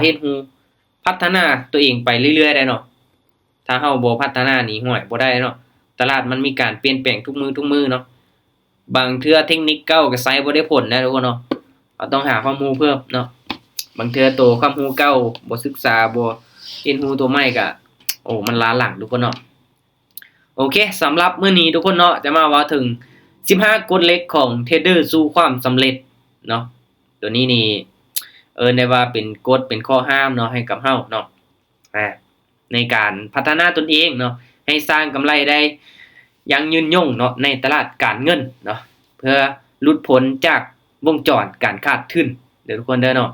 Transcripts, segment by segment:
ເຮັດຮູ້ ພັດທະນາຕົວເອງໄປເລື້ອຍໆໄດ້ເນາະ. ຖ້າເຮົາບໍ່ພັດທະນານີ້ ຫ້ວຍ ບໍ່ໄດ້ເນາະ. ຕະຫຼາດມັນມີການປ່ຽນແປງທຸກມື້ທຸກມື້ເນາະ. ບາງເທື່ອເທັກນິກເກົ່າກໍໃຊ້ບໍ່ໄດ້ຜົນນະທຸກຄົນເນາະ. ເຮົາຕ້ອງຫາຄວາມຮູ້ເພີ່ມເນາະ. ບາງເທື່ອໂຕຄວາມຮູ້ເກົ່າ ບໍ່ສຶກສາ ບໍ່ຮຽນຮູ້ໂຕໃໝ່ກໍ ໂອ້ ມັນລ້າຫຼັງທຸກຄົນເນາະ. ໂອເຄ ສຳລັບມື້ນີ້ທຸກຄົນເນາະ ຈະມາເວົ້າເຖິງສິບຫ້າກົດເຫຼັກຂອງເທຣດເດີສູ່ຄວາມສຳເລັດເນາະ. ໂຕນີ້ນີ້ເອີ້ນໄດ້ວ່າເປັນກົດ ເປັນຂໍ້ຫ້າມເນາະ ໃຫ້ກັບເຮົາເນາະ ອາ ໃນການພັດທະນາຕົນເອງເນາະ ໃຫ້ສ້າງກຳໄລໄດ້ຢ່າງຍືນຍົງເນາະ ໃນຕະຫຼາດການເງິນເນາະ ເພື່ອຫຼຸດພົ້ນຈາກວົງຈອນການຂາດທຶນເດີທຸກຄົນເດີເນາະ.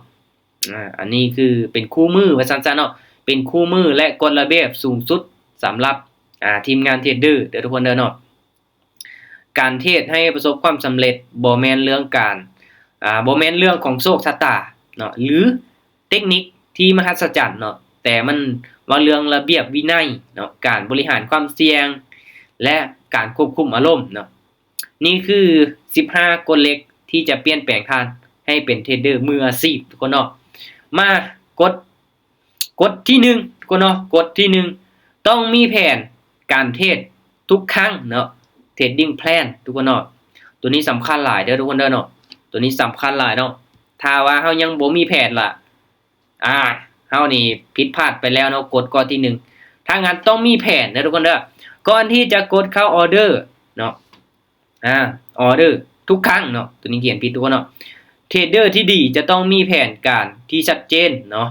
ອາ ອັນນີ້ຄືເປັນຄູ່ມືວ່າຊັ້ນຊະເນາະ ເປັນຄູ່ມື ແລະ ກົດລະບຽບສູງສຸດສຳລັບ ອາ ທີມງານເທຣດເດີເດີທຸກຄົນເດີເນາະ. ການເທຣດໃຫ້ປະສົບຄວາມສຳເລັດ ບໍ່ແມ່ນເລື່ອງການ ອາ ບໍ່ແມ່ນເລື່ອງຂອງໂຊກຊະຕາເນາະ ຫຼື ເຕັກນິກທີ່ມະຫັດສະຈັນເນາະ ແຕ່ມັນເວົ້າເລື່ອງລະບຽບວິໄນເນາະ ການບໍລິຫານຄວາມສ່ຽງ ແລະ ການຄວບຄຸມອາລົມເນາະ. ນີ້ຄືສິບຫ້າກົດເຫຼັກທີ່ຈະປ່ຽນແປງທ່ານໃຫ້ເປັນເທຣດເດີມືອາຊີບທຸກຄົນເນາະ. ມາກົດ ກົດທີໜຶ່ງທຸກຄົນເນາະ ກົດທີໜຶ່ງ ຕ້ອງມີແຜນການເທຣດທຸກຄັ້ງເນາະ ເທຣດດິ້ງແພລນທຸກຄົນເນາະ. ໂຕນີ້ສຳຄັນຫຼາຍເດີທຸກຄົນເດີເນາະ ໂຕນີ້ສຳຄັນຫຼາຍເນາະ. ຖ້າວ່າເຮົາຍັງບໍ່ມີແຜນລະ ອາ ເຮົານີ້ຜິດພາດໄປແລ້ວເນາະ ກົດຂໍ້ທີໜຶ່ງ. ຖ້າງນັ້ນຕ້ອງມີແຜນເດີທຸກຄົນເດີ ກ່ອນທີ່ຈະກົດເຂົ້າອໍເດີເນາະ ອາ ອໍເດີທຸກຄັ້ງເນາະ ໂຕນີ້ຂຽນຜິດທຸກຄົນເນາະ. ເທຣດເດີທີ່ດີຈະຕ້ອງມີແຜນການທີ່ຊັດເຈນເນາະ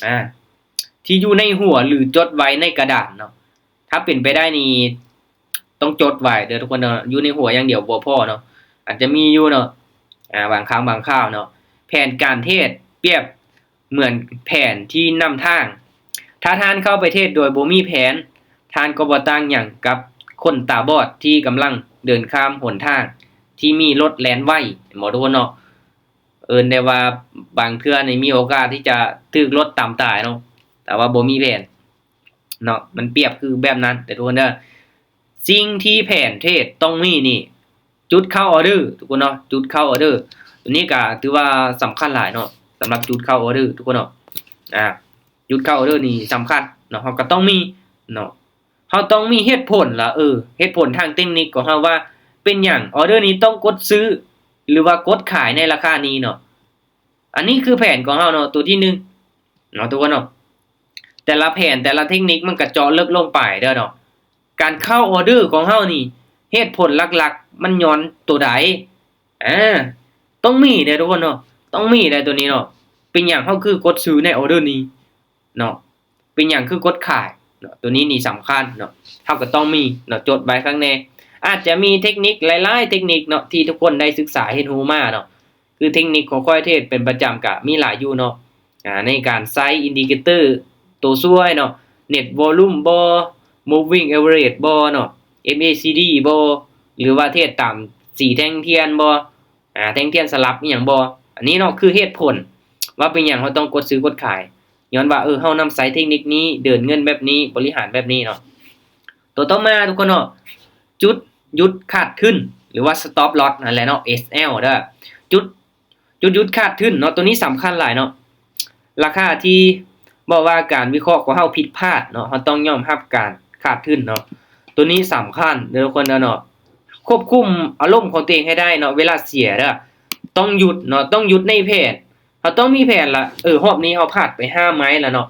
ອາ ທີ່ຢູ່ໃນຫົວ ຫຼື ຈົດໄວ້ໃນກະດານເນາະ. ຖ້າເປັນໄປໄດ້ນີ້ຕ້ອງຈົດໄວ້ເດີທຸກຄົນເນາະ ຢູ່ໃນຫົວຢ່າງດຽວບໍ່ພໍເນາະ ອາດຈະມີຢູ່ເນາະ ອາ ບາງຄັ້ງບາງຄາວເນາະ. ແຜນການເທຣດປຽບ ເໝືອນແຜນທີ່ນຳທາງ. ຖ້າທ່ານເຂົ້າໄປເທຣດໂດຍບໍ່ມີແຜນ, ທ່ານກໍບໍ່ຕ່າງຫຍັງກັບຄົນຕາບອດທີ່ກຳລັງເດີນຂ້າມຫົນທາງທີ່ມີລົດແລ່ນໄວ, ເຫັນບໍ່ທຸກຄົນເນາະ? ເອີ້ນໄດ້ວ່າບາງເທື່ອນີ້ມີໂອກາດທີ່ຈະຖືກລົດຕຳຕາຍເນາະ, ຖ້າວ່າບໍ່ມີແຜນເນາະ, ມັນປຽບຄືແບບນັ້ນເດີທຸກຄົນເດີ. ສິ່ງທີ່ແຜນເທຣດຕ້ອງມີນີ້ ຈຸດເຂົ້າອໍເດີທຸກຄົນເນາະ, ຈຸດເຂົ້າອໍເດີ ຕົວນີ້ກະຖືວ່າສຳຄັນຫຼາຍເນາະ, ສຳລັບຈຸດເຂົ້າອໍເດີທຸກຄົນເນາະ. ອາ ຈຸດເຂົ້າອໍເດີນີ້ສຳຄັນເນາະ, ເຮົາກະຕ້ອງມີເນາະ, ເຮົາຕ້ອງມີເຫດຜົນລະ ເອີ ເຫດຜົນທາງເຕັກນິກຂອງເຮົາວ່າເປັນຫຍັງອໍເດີນີ້ຕ້ອງກົດຊື້ ຫຼືວ່າກົດຂາຍໃນລາຄານີ້ເນາະ. ອັນນີ້ຄືແຜນຂອງເຮົາເນາະ, ຕົວທີໜຶ່ງເນາະ ທຸກຄົນເນາະ. ແຕ່ລະແຜນ ແຕ່ລະເຕັກນິກມັນກະເຈາະເລິກລົງໄປເດີເນາະ. ການເຂົ້າອໍເດີຂອງເຮົານີ້ ເຫດຜົນຫຼັກໆມັນຍ້ອນຕົວໃດ? ອາ ຕ້ອງມີເດ້ທຸກຄົນເນາະ, ຕ້ອງມີໄດ້ຕົວນີ້ເນາະ. ເປັນຫຍັງເຮົາຄືກົດຊື້ໃນອໍເດີນີ້ເນາະ? ເປັນຫຍັງຄືກົດຂາຍເນາະ? ຕົວນີ້ນີ້ສຳຄັນເນາະ, ເຮົາກໍຕ້ອງມີເນາະ, ຈົດໄວ້ຂ້າງແນ່. ອາດຈະມີເຕັກນິກຫຼາຍໆເຕັກນິກເນາະ ທີ່ທຸກຄົນໄດ້ສຶກສາຮຽນຮູ້ມາເນາະ. ຄືເຕັກນິກຂອງຂ້ອຍເທຣດເປັນປະຈຳກະມີຫຼາຍຢູ່ເນາະ, ອາ ໃນການໃຊ້ອິນດິເຄເຕີໂຕຊ່ວຍເນາະ, ເນັດວໍລຸ່ມບໍ, ມູບວິ້ງແອເວີເຣຈບໍເນາະ, ເອັມເອຊີດີບໍ ຫຼືວ່າເທຣດຕາມສີແທ່ງທຽນບໍ, ອາ ແທ່ງທຽນສະຫຼັບອີ່ຫຍັງບໍ. ອັນນີ້ເນາະ ຄືເຫດຜົນວ່າເປັນຫຍັງເຮົາຕ້ອງກົດຊື້ກົດຂາຍ, ຍ້ອນວ່າ ເອີ ເຮົານຳໃຊ້ເຕັກນິກນີ້, ເດີນເງິນແບບນີ້, ບໍລິຫານແບບນີ້ເນາະ. ຕົວຕໍ່ມາທຸກຄົນເນາະ, ຈຸດຢຸດຂາດທຶນ ຫຼືວ່າສະຕັອບລອສຫັ້ນແຫຼະເນາະ, ເອສແອລເດີ. ຈຸດ ຈຸດຢຸດຂາດທຶນເນາະ, ຕົວນີ້ສຳຄັນຫຼາຍເນາະ. ລາຄາທີ່ບອກວ່າການວິເຄາະຂອງເຮົາຜິດພາດເນາະ, ເຮົາຕ້ອງຍອມຮັບການຂາດທຶນເນາະ, ຕົວນີ້ສຳຄັນເດີທຸກຄົນເດີເນາະ. ຄວບຄຸມອາລົມຂອງຕົວເອງໃຫ້ໄດ້ເນາະ, ເວລາເສຍເດີ ຕ້ອງຢຸດເນາະ, ຕ້ອງຢຸດໃນແຜນ. ເຮົາຕ້ອງມີແຜນລະ ເອີ ຮອບນີ້ເຮົາພາດໄປຫ້າໄມ້ລະເນາະ,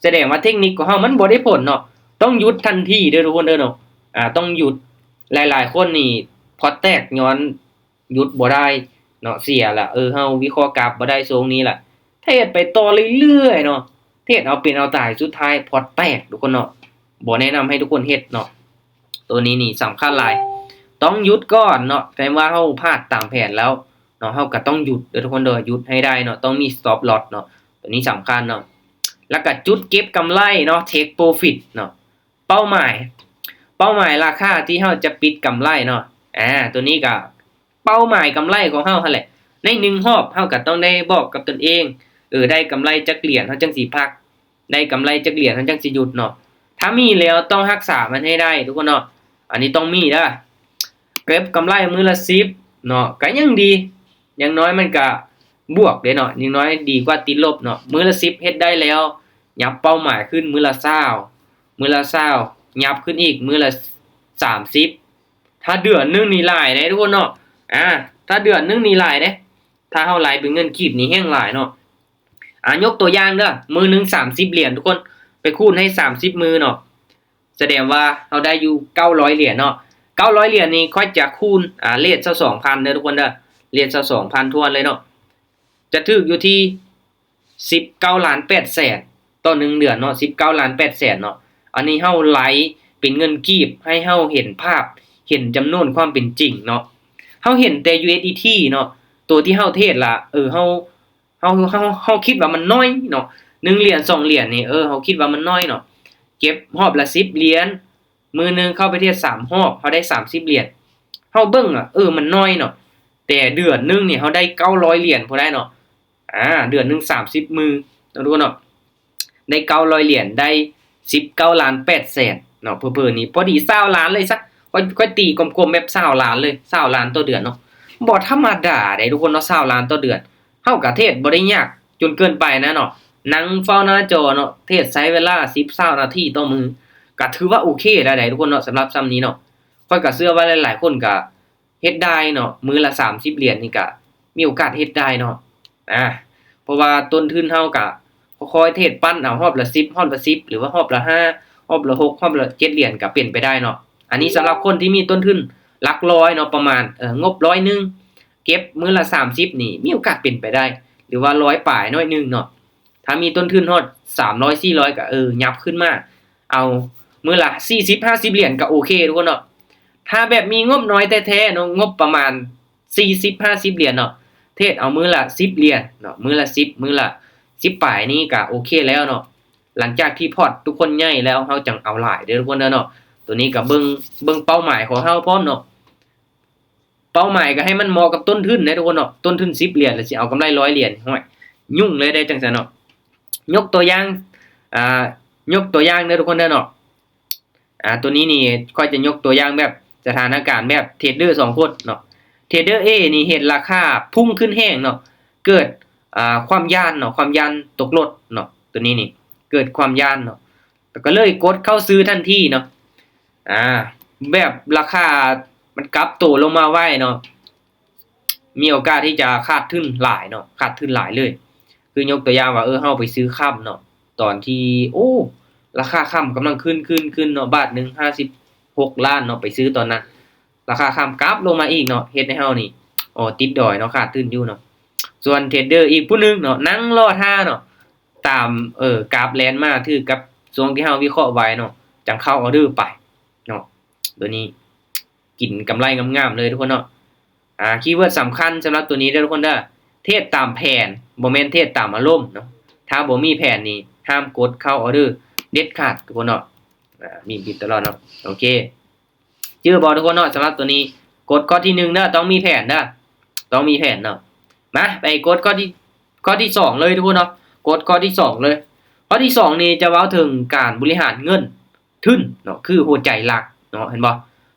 ສະແດງວ່າເຕັກນິກຂອງເຮົາມັນບໍ່ໄດ້ຜົນເນາະ, ຕ້ອງຢຸດທັນທີເດີທຸກຄົນເດີເນາະ. ອາ ຕ້ອງຢຸດ. ຫຼາຍໆຄົນນີ້ພອດແຕກຍ້ອນຢຸດບໍ່ໄດ້ເນາະ, ເສຍລະ ເອີ ເຮົາວິເຄາະກາບບໍ່ໄດ້ຊົງນີ້ລະ, ເທຣດໄປຕໍ່ເລື້ອຍໆເນາະ, ເທຣດເອົາເປັນເອົາຕາຍ, ສຸດທ້າຍພອດແຕກທຸກຄົນເນາະ. ບໍ່ແນະນຳໃຫ້ທຸກຄົນເຮັດເນາະ, ໂຕນີ້ນີ້ສຳຄັນຫຼາຍ. ຕ້ອງຢຸດກ່ອນເນາະ, ແຕ່ວ່າເຮົາພາດຕາມແຜນແລ້ວເນາະ, ເຮົາກະຕ້ອງຢຸດເດີທຸກຄົນເດີ, ຢຸດໃຫ້ໄດ້ເນາະ, ຕ້ອງມີສະຕັອບລອສເນາະ, ໂຕນີ້ສຳຄັນເນາະ. ແລ້ວກະຈຸດເກັບກຳໄລເນາະ, ເທັກໂປຣຟິດເນາະ. ເປົ້າໝາຍ ເປົ້າໝາຍລາຄາທີ່ເຮົາຈະປິດກຳໄລເນາະ. ອາ ຕົວນີ້ກະເປົ້າໝາຍກຳໄລຂອງເຮົາຫັ້ນແຫຼະ. ໃນໜຶ່ງຮອບເຮົາກະຕ້ອງໄດ້ບອກກັບຕົນເອງ, ເອີ ໄດ້ກຳໄລຈັກຫຼຽນເຮົາຈັ່ງຊິພັກ, ໄດ້ກຳໄລຈັກຫຼຽນເຮົາຈັ່ງຊິຢຸດເນາະ. ຖ້າມີແລ້ວຕ້ອງຮັກສາມັນໃຫ້ໄດ້ທຸກຄົນເນາະ, ອັນນີ້ຕ້ອງມີເດີ. ເກັບກຳໄລມື້ລະສິບເນາະ ກະຍັງດີ, ຢ່າງໜ້ອຍມັນກະ ບວກເດ້ເນາະ ຢ່າງໜ້ອຍດີກວ່າຕິດລົບເນາະ. ມື້ລະສິບເຮັດໄດ້ແລ້ວ ຫຍັບເປົ້າໝາຍຂຶ້ນມື້ລະຊາວ ມື້ລະຊາວ ຫຍັບຂຶ້ນອີກມື້ລະສາມສິບ ຖ້າເດືອນໜຶ່ງນີ້ຫຼາຍເດ້ທຸກຄົນເນາະ. ອາ ຖ້າເດືອນໜຶ່ງນີ້ຫຼາຍເດ້ ຖ້າເຮົາໄລ່ເປັນເງິນກີບນີ້ແຮ່ງຫຼາຍເນາະ. ອາ ຍົກຕົວຢ່າງເດີ ມື້ໜຶ່ງສາມສິບຫຼຽນ ທຸກຄົນ ໄປຄູນໃຫ້ສາມສິບມື້ເນາະ ສະແດງວ່າເຮົາໄດ້ຢູ່ເກົ້າຮ້ອຍຫຼຽນເນາະ. ເກົ້າຮ້ອຍຫຼຽນນີ້ຂ້ອຍຈະຄູນ ອາ ເຣດຊາວສອງພັນເດີທຸກຄົນເດີ ເຣດຊາວສອງພັນຖ້ວນເລີຍເນາະ ຈະຖືກຢູ່ທີ່ສິບເກົ້າລ້ານແປດແສນຕໍ່ໜຶ່ງເດືອນເນາະ ສິບເກົ້າລ້ານແປດແສນເນາະ. ອັນນີ້ເຮົາໄລ່ເປັນເງິນກີບໃຫ້ເຮົາເຫັນພາບ ເຫັນຈຳນວນຄວາມເປັນຈິງເນາະ. ເຮົາເຫັນແຕ່ USDT ເນາະ ໂຕທີ່ເຮົາເທຣດລະ ເອີ ເຮົາ ເຮົາ ເຮົາ ເຮົາຄິດວ່າມັນໜ້ອຍເນາະ ໜຶ່ງຫຼຽນສອງຫຼຽນນີ້ ເອີ ເຮົາຄິດວ່າມັນໜ້ອຍເນາະ. ເກັບຮອບລະສິບຫຼຽນ ມື້ໜຶ່ງເຂົ້າໄປເທຣດສາມຮອບ ເຮົາໄດ້ສາມສິບຫຼຽນ ເຮົາເບິ່ງອະ ເອີ ມັນໜ້ອຍເນາະ. ແຕ່ເດືອນໜຶ່ງນີ້ເຮົາໄດ້ເກົ້າຮ້ອຍຫຼຽນພຸ້ນໄດ໋ເນາະ. ອາ ເດືອນໜຶ່ງສາມສິບມື້ເນາະ ທຸກຄົນເນາະ ໄດ້ເກົ້າຮ້ອຍຫຼຽນ ໄດ້ສິບເກົ້າລ້ານແປດແສນເນາະ ເຜີໆນີ້ພໍດີຊາວລ້ານເລີຍຊະ. ຂ້ອຍ ຂ້ອຍຕີກົມໆແບບຊາວລ້ານເລີຍ ຊາວລ້ານຕໍ່ເດືອນເນາະ ບໍ່ທຳມະດາເດ້ທຸກຄົນເນາະ ຊາວລ້ານຕໍ່ເດືອນ. ເຮົາກະເທຣດບໍ່ໄດ້ຍາກຈົນເກີນໄປນະເນາະ ນັ່ງເຝົ້າໜ້າຈໍເນາະ ເທຣດໃຊ້ເວລາສິບ ຊາວນາທີຕໍ່ມື້ ກະຖືວ່າໂອເຄແລ້ວໃດ໋ທຸກຄົນເນາະ. ສຳລັບຊ່ຳນີ້ເນາະ ຂ້ອຍກະເຊື່ອວ່າຫຼາຍໆຄົນກະເຮັດໄດ້ເນາະ ມື້ລະສາມສິບຫຼຽນນີ້ກະມີໂອກາດເຮັດໄດ້ເນາະ. ອາ ເພາະວ່າຕົ້ນທຶນເຮົາກະຄ່ອຍໆເທຣດປັ້ນເອົາ ຮອບລະສິບ ຮອບລະສິບ ຫຼືວ່າຮອບລະຫ້າ ຮອບລະຫົກ ຮອບລະເຈັດຫຼຽນກະເປັນໄປໄດ້ເນາະ. ອັນນີ້ສຳລັບຄົນທີ່ມີຕົ້ນທຶນຫຼັກຮ້ອຍເນາະ ປະມານ ເອີ ງົບຮ້ອຍໜຶ່ງ ເກັບມື້ລະສາມສິບນີ້ ມີໂອກາດເປັນໄປໄດ້ ຫຼືວ່າຮ້ອຍປາຍໜ້ອຍໜຶ່ງເນາະ. ຖ້າມີຕົ້ນທຶນຮອດສາມຮ້ອຍ ສີ່ຮ້ອຍ ກະ ເອີ ຫຍັບຂຶ້ນມາເອົາມື້ລະສີ່ສິບ ຫ້າສິບຫຼຽນກະໂອເຄທຸກຄົນເນາະ. ຖ້າແບບມີງົບນ້ອຍແທ້ໆເນາະ ງົບປະມານສີ່ສິບ ຫ້າສິບຫຼຽນເນາະ ເທຣດເອົາມື້ລະສິບຫຼຽນເນາະ ມື້ລະສິບ ມື້ລະສິບປາຍນີ້ກະໂອເຄແລ້ວເນາະ. ຫຼັງຈາກທີ່ພອດທຸກຄົນໃຫຍ່ແລ້ວ ເຮົາຈັ່ງເອົາຫຼາຍເດີທຸກຄົນເດີເນາະ. ໂຕນີ້ກະເບິ່ງ ເບິ່ງເປົ້າໝາຍຂອງເຮົາພ້ອມເນາະ. ເປົ້າໝາຍກໍໃຫ້ມັນເໝາະກັບຕົ້ນທຶນເດ້ທຸກຄົນເນາະ ຕົ້ນທຶນສິບຫຼຽນ ແລ້ວຊິເອົາກຳໄລຮ້ອຍຫຼຽນ ຫ້ວຍ ຫຍຸ້ງເລີຍເດ້ຈັ່ງຊັ້ນເນາະ. ຍົກຕົວຢ່າງ ອາ ຍົກຕົວຢ່າງເດີທຸກຄົນເດີເນາະ. ອາ ໂຕນີ້ນີ້ຂ້ອຍຈະຍົກຕົວຢ່າງແບບສະຖານະການແບບເທຣດເດີສອງຄົນເນາະ. ເທຣດເດີ A ນີ້ເຫັນລາຄາພຸ່ງຂຶ້ນແຮງເນາະ ເກີດ ອາ ຄວາມຢ້ານເນາະ ຄວາມຢ້ານຕົກລົດເນາະ. ໂຕນີ້ນີ້ເກີດຄວາມຢ້ານເນາະ ແລ້ວກໍເລີຍກົດເຂົ້າຊື້ທັນທີເນາະ. ອາ ແບບລາຄາມັນກັບໂຕລົງມາໄວເນາະ ມີໂອກາດທີ່ຈະຂາດທຶນຫຼາຍເນາະ ຂາດທຶນຫຼາຍເລີຍ. ຄືຍົກຕົວຢ່າງວ່າ ເອີ ເຮົາໄປຊື້ຄຳເນາະ ຕອນທີ່ ໂອ້ ລາຄາຄຳກຳລັງຂຶ້ນ ຂຶ້ນ ຂຶ້ນເນາະ ບາດໜຶ່ງຫ້າສິບຫົກລ້ານເນາະ ໄປຊື້ຕອນນັ້ນ ລາຄາຄຳກັບລົງມາອີກເນາະ ເຮັດໃຫ້ເຮົານີ້ ໂອ້ ຕິດດອຍເນາະ ຂາດທຶນຢູ່ເນາະ. ສ່ວນເທຣດເດີອີກຜູ້ໜຶ່ງເນາະ ນັ່ງລໍຖ້າເນາະ ຕາມ ເອີ ກາບແລ່ນມາຖືກກັບຊ່ວງທີ່ເຮົາວິເຄາະໄວ້ເນາະ ຈັ່ງເຂົ້າອໍເດີໄປເນາະ. ໂຕນີ້ກິນກຳໄລງາມໆເລີຍທຸກຄົນເນາະ. ອາ ຄີເວີດສຳຄັນສຳລັບໂຕນີ້ເດີທຸກຄົນເດີ ເທຣດຕາມແຜນ ບໍ່ແມ່ນເທຣດຕາມອາລົມເນາະ. ຖ້າບໍ່ມີແຜນນີ້ ຫ້າມກົດເຂົ້າອໍເດີເດັດຂາດທຸກຄົນເນາະ. ອາ ມີບິດຕະຫຼອດເນາະ ໂອເຄ. ຈື່ບໍ່ທຸກຄົນເນາະ ສຳລັບໂຕນີ້ ກົດຂໍ້ທີໜຶ່ງເດີ ຕ້ອງມີແຜນເດີ ຕ້ອງມີແຜນເນາະ. ມາ ໄປກົດຂໍ້ທີ ຂໍ້ທີສອງເລີຍທຸກຄົນເນາະ ກົດຂໍ້ທີສອງເລີຍ. ຂໍ້ທີສອງນີ້ຈະເວົ້າເຖິງການບໍລິຫານເງິນທຶນເນາະ ຄືຫົວໃຈຫຼັກເນາະ ເຫັນບໍ່?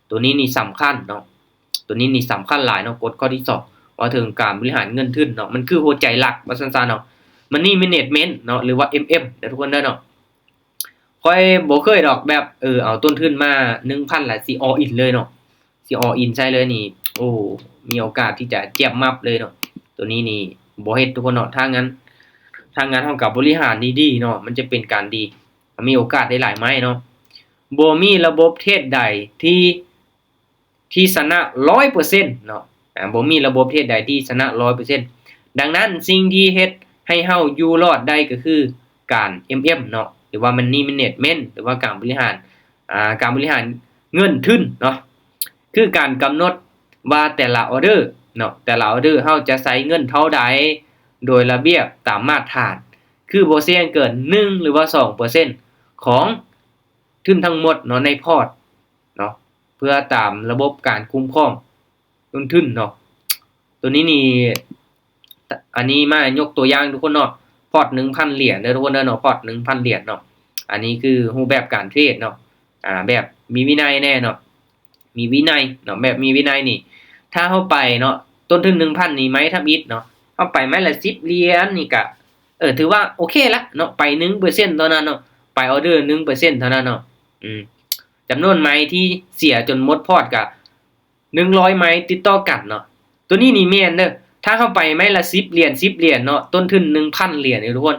ໂຕນີ້ນີ້ສຳຄັນເນາະ ໂຕນີ້ນີ້ສຳຄັນຫຼາຍເນາະ. ກົດຂໍ້ທີສອງ ເວົ້າເຖິງການບໍລິຫານເງິນທຶນເນາະ ມັນຄືຫົວໃຈຫຼັກວ່າຊັ້ນຊະເນາະ Money Management ເນາະ ຫຼືວ່າ ເອັມເອັມ ເດີທຸກຄົນເດີເນາະ. ຂ້ອຍບໍ່ເຄີຍດອກແບບ ເອີ ເອົາຕົ້ນທຶນມາໜຶ່ງພັນ ແລ້ວຊິ all in ເລີຍເນາະ ຊິ all in ໃສ່ເລີຍນີ້ ໂອ້ ມີໂອກາດທີ່ຈະຈຽບມັບເລີຍເນາະ. ໂຕນີ້ນີ້ບໍ່ເຮັດທຸກຄົນເນາະ. ຖ້າງານ ຖ້າງານເຮົາກໍບໍລິຫານດີໆເນາະ ມັນຈະເປັນການດີ ມີໂອກາດໄດ້ຫຼາຍໄມ້ເນາະ. ບໍ່ມີລະບົບເທຣດໃດທີ່ ທີ່ຊະນະຮ້ອຍເປີເຊັນເນາະ ອາ ບໍ່ມີລະບົບເທຣດໃດທີ່ຊະນະຮ້ອຍເປີເຊັນ. ດັ່ງນັ້ນ ສິ່ງທີ່ເຮັດໃຫ້ເຮົາຢູ່ລອດໄດ້ກໍຄືການ ເອັມເອັມ ເນາະ ຫຼືວ່າ Money Management ຫຼືວ່າການບໍລິຫານ ອາ ການບໍລິຫານເງິນທຶນເນາະ ຄືການກຳນົດວ່າແຕ່ລະອໍເດີເນາະ ແຕ່ລະອໍເດີເຮົາຈະໃຊ້ເງິນເທົ່າໃດ ໂດຍລະບຽບຕາມມາດຖານ ຄືບໍ່ສ່ຽງເກີນໜຶ່ງ ຫຼືວ່າສອງເປີເຊັນຂອງທຶນທັງໝົດເນາະ ໃນພອດເນາະ ເພື່ອຕາມລະບົບການຄຸ້ມຄອງ ລົງທຶນເນາະ. ໂຕນີ້ນີ້ ອັນນີ້ມາຍົກຕົວຢ່າງທຸກຄົນເນາະ ພອດໜຶ່ງພັນຫຼຽນເດີທຸກຄົນເດີເນາະ ພອດໜຶ່ງພັນຫຼຽນເນາະ. ອັນນີ້ຄືຮູບແບບການເທຣດເນາະ ອາ ແບບມີວິໄນແດ່ເນາະ ມີວິໄນເນາະ ແບບມີວິໄນນີ້ ຖ້າເຮົາໄປເນາະ ຕົ້ນທຶນໜຶ່ງພັນນີ້ໄມ້ທຳອິດເນາະ ເຮົ ເຮົາໄປໄມ້ລະສິບຫຼຽນນີ້ກະ ເອີ ຖືວ່າໂອເຄລະເນາະ ໄປໜຶ່ງເປີເຊັນເທົ່ານັ້ນເນາະ ໄປອອເດີໜຶ່ງເປີເຊັນເທົ່ານັ້ນເນາະ ອືມ ຈຳນວນໄມ້ທີ່ເສຍຈົນໝົດພອດກະ ໜຶ່ງຮ້ອຍໄມ້ຕິດຕໍ່ກັນເນາະ ໂຕນີ້ນີ້ແມ່ນເດີ ຖ້າເຮົາໄປໄມ້ລະສິບຫຼຽນ ສິບຫຼຽນເນາະ ຕົ້ນທຶນໜຶ່ງພັນຫຼຽນນີ້ທຸກຄົນ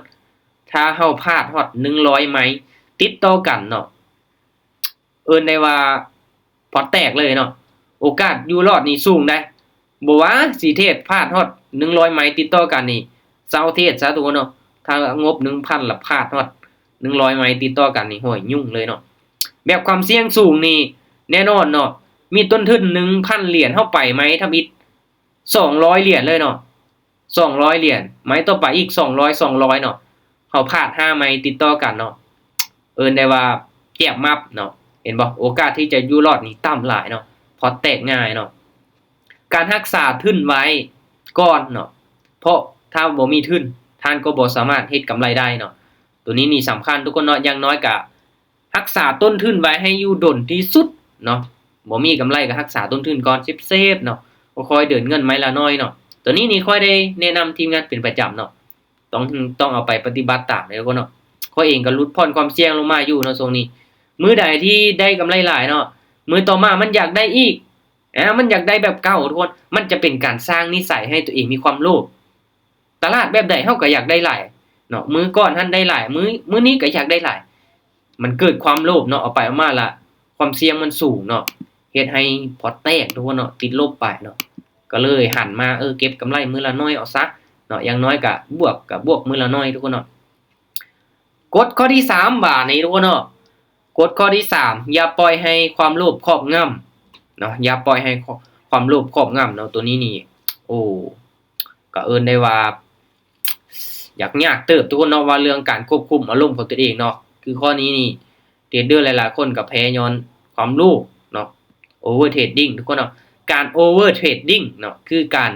ຖ້າເຮົາພາດຮອດໜຶ່ງຮ້ອຍໄມ້ຕິດຕໍ່ກັນເນາະ ເອີ້ນໄດ້ວ່າພອດແຕກເລີຍເນາະ ໂອກາດຢູ່ລອດນີ້ສູງໃດ໋ ບໍ່ວ່າຊິເທຣດພາດຮອດໜຶ່ງຮ້ອຍໄມ້ຕິດຕໍ່ກັນນີ້ ເຊົາເທຣດຊະທຸກຄົນເນາະ ຖ້າງົບໜຶ່ງພັນລະພາດຮອດໜຶ່ງຮ້ອຍໄມ້ຕິດຕໍ່ກັນນີ້ ໂຫຍ ຫຍຸ້ງເລີຍເນາະ ແບບຄວາມສ່ຽງສູງນີ້ ແນ່ນອນເນາະ ມີຕົ້ນທຶນໜຶ່ງພັນຫຼຽນ ເຮົາໄປໄມ້ທຳອິດສອງຮ້ອຍຫຼຽນເລີຍເນາະ ສອງຮ້ອຍຫຼຽນ ໄມ້ຕໍ່ໄປອີກສອງຮ້ອຍ ສອງຮ້ອຍເນາະ ເຮົາພາດຫ້າໄມ້ຕິດຕໍ່ກັນເນາະ ເອີ້ນໄດ້ວ່າແຈບມັບເນາະ ເຫັນບໍ່ ໂອກາດທີ່ຈະຢູ່ລອດນີ້ຕ່ຳຫຼາຍເນາະ ພອດແຕກງ່າຍເນາະ ການຮັກສາທຶນໄວ້ກ່ອນເນາະ ເພາະຖ້າບໍ່ມີທຶນ ທ່ານກໍບໍ່ສາມາດເຮັດກຳໄລໄດ້ເນາະ ໂຕນີ້ນີ້ສຳຄັນທຸກຄົນເນາະ ຢ່າງໜ້ອຍກະ ຮັກສາຕົ້ນທຶນໄວ້ໃຫ້ຢູ່ດົນທີ່ສຸດເນາະ ບໍ່ມີກຳໄລກໍຮັກສາຕົ້ນທຶນກ່ອນ ເຊບໆເນາະ ຄ່ອຍໆເດີນເງິນໄມ້ລະໜ້ອຍເນາະ ໂຕນີ້ນີ້ຂ້ອຍໄດ້ແນະນຳທີມງານເປັນປະຈຳເນາະ ຕ້ອງ ຕ້ອງເອົາໄປປະຕິບັດຕາມເດີທຸກຄົນເນາະ ຂ້ອຍເອງກໍຫຼຸດຜ່ອນຄວາມສ່ຽງລົງມາຢູ່ເນາະຊ່ວງນີ້ ມື້ໃດທີ່ໄດ້ກຳໄລຫຼາຍເນາະ ມື້ຕໍ່ມາມັນຢາກໄດ້ອີກ ອາ ມັນຢາກໄດ້ແບບເກົ່າທຸກຄົນ ມັນຈະເປັນການສ້າງນິໄສໃຫ້ຕົວເອງມີຄວາມໂລບ ຕະຫຼາດແບບໃດເຮົາກໍຢາກໄດ້ຫຼາຍເນາະ ມື້ກ່ອນຫັ້ນໄດ້ຫຼາຍ ມື້ ມື້ນີ້ກໍຢາກໄດ້ຫຼາຍ ມັນເກີດຄວາມໂລບເນາະ ເອົາໄປເອົາມາລະຄວາມສ່ຽງມັນສູງເນາະ ເຮັດໃຫ້ພອດແຕກທຸກຄົນເນາະ ຕິດລົບໄປເນາະ ກໍເລີຍຫັນມາ ເອີ ເກັບກຳໄລມື້ລະໜ້ອຍເອົາຊະເນາະ ຢ່າງໜ້ອຍກໍບວກ ກໍບວກມື້ລະໜ້ອຍທຸກຄົນເນາະ ກົດຂໍ້ທີສາມບາດນີ້ທຸກຄົນເນາະ ກົດຂໍ້ທີສາມ ຢ່າປ່ອຍໃຫ້ຄວາມໂລບຄອບງຳເນາະ ຢ່າປ່ອຍໃຫ້ຄວາມໂລບຄອບງຳເນາະ ໂຕນີ້ນີ້ ໂອ້ ກໍເອີ້ນໄດ້ວ່າ ຍາກ ຍາກເຕີບທຸກຄົນເນາະ ວ່າເລື່ອງການຄວບຄຸມອາລົມຂອງຕົນເອງເນາະ ຄືຂໍ້ນີ້ນີ້ ເທຣດເດີຫຼາຍໆຄົນກໍແພ້ຍ້ອນຄວາມໂລບເນາະ ໂອເວີເທຣດດິ້ງທຸກຄົນເນາະ ການໂອເວີເທຣດດິ້ງເນາະ ຄືການ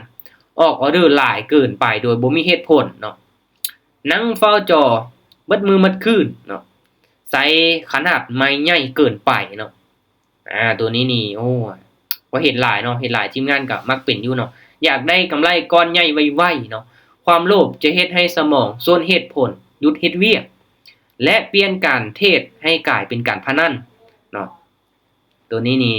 ອອກອອເດີຫຼາຍເກີນໄປໂດຍບໍ່ມີເຫດຜົນເນາະ ນັ່ງເຝົ້າຈໍເບິດມື້ເບິດຄືນເນາະ ໃຊ້ຂະໜາດໄມ້ໃຫຍ່ເກີນໄປເນາະ ອາ ໂຕນີ້ນີ້ ໂອ້ ກໍເຫັນຫຼາຍເນາະ ເຫັນຫຼາຍທີມງານກໍມັກເປັນຢູ່ເນາະ ຢາກໄດ້ກຳໄລກ້ອນໃຫຍ່ໄວໆເນາະ ຄວາມໂລບຈະເຮັດໃຫ້ສະໝອງໂຊນເຫດຜົນ ຢຸດເຮັດວຽກ ແລະ ປ່ຽນການເທຣດໃຫ້ກາຍເປັນການພະນັນເນາະ ໂຕນີ້ນີ້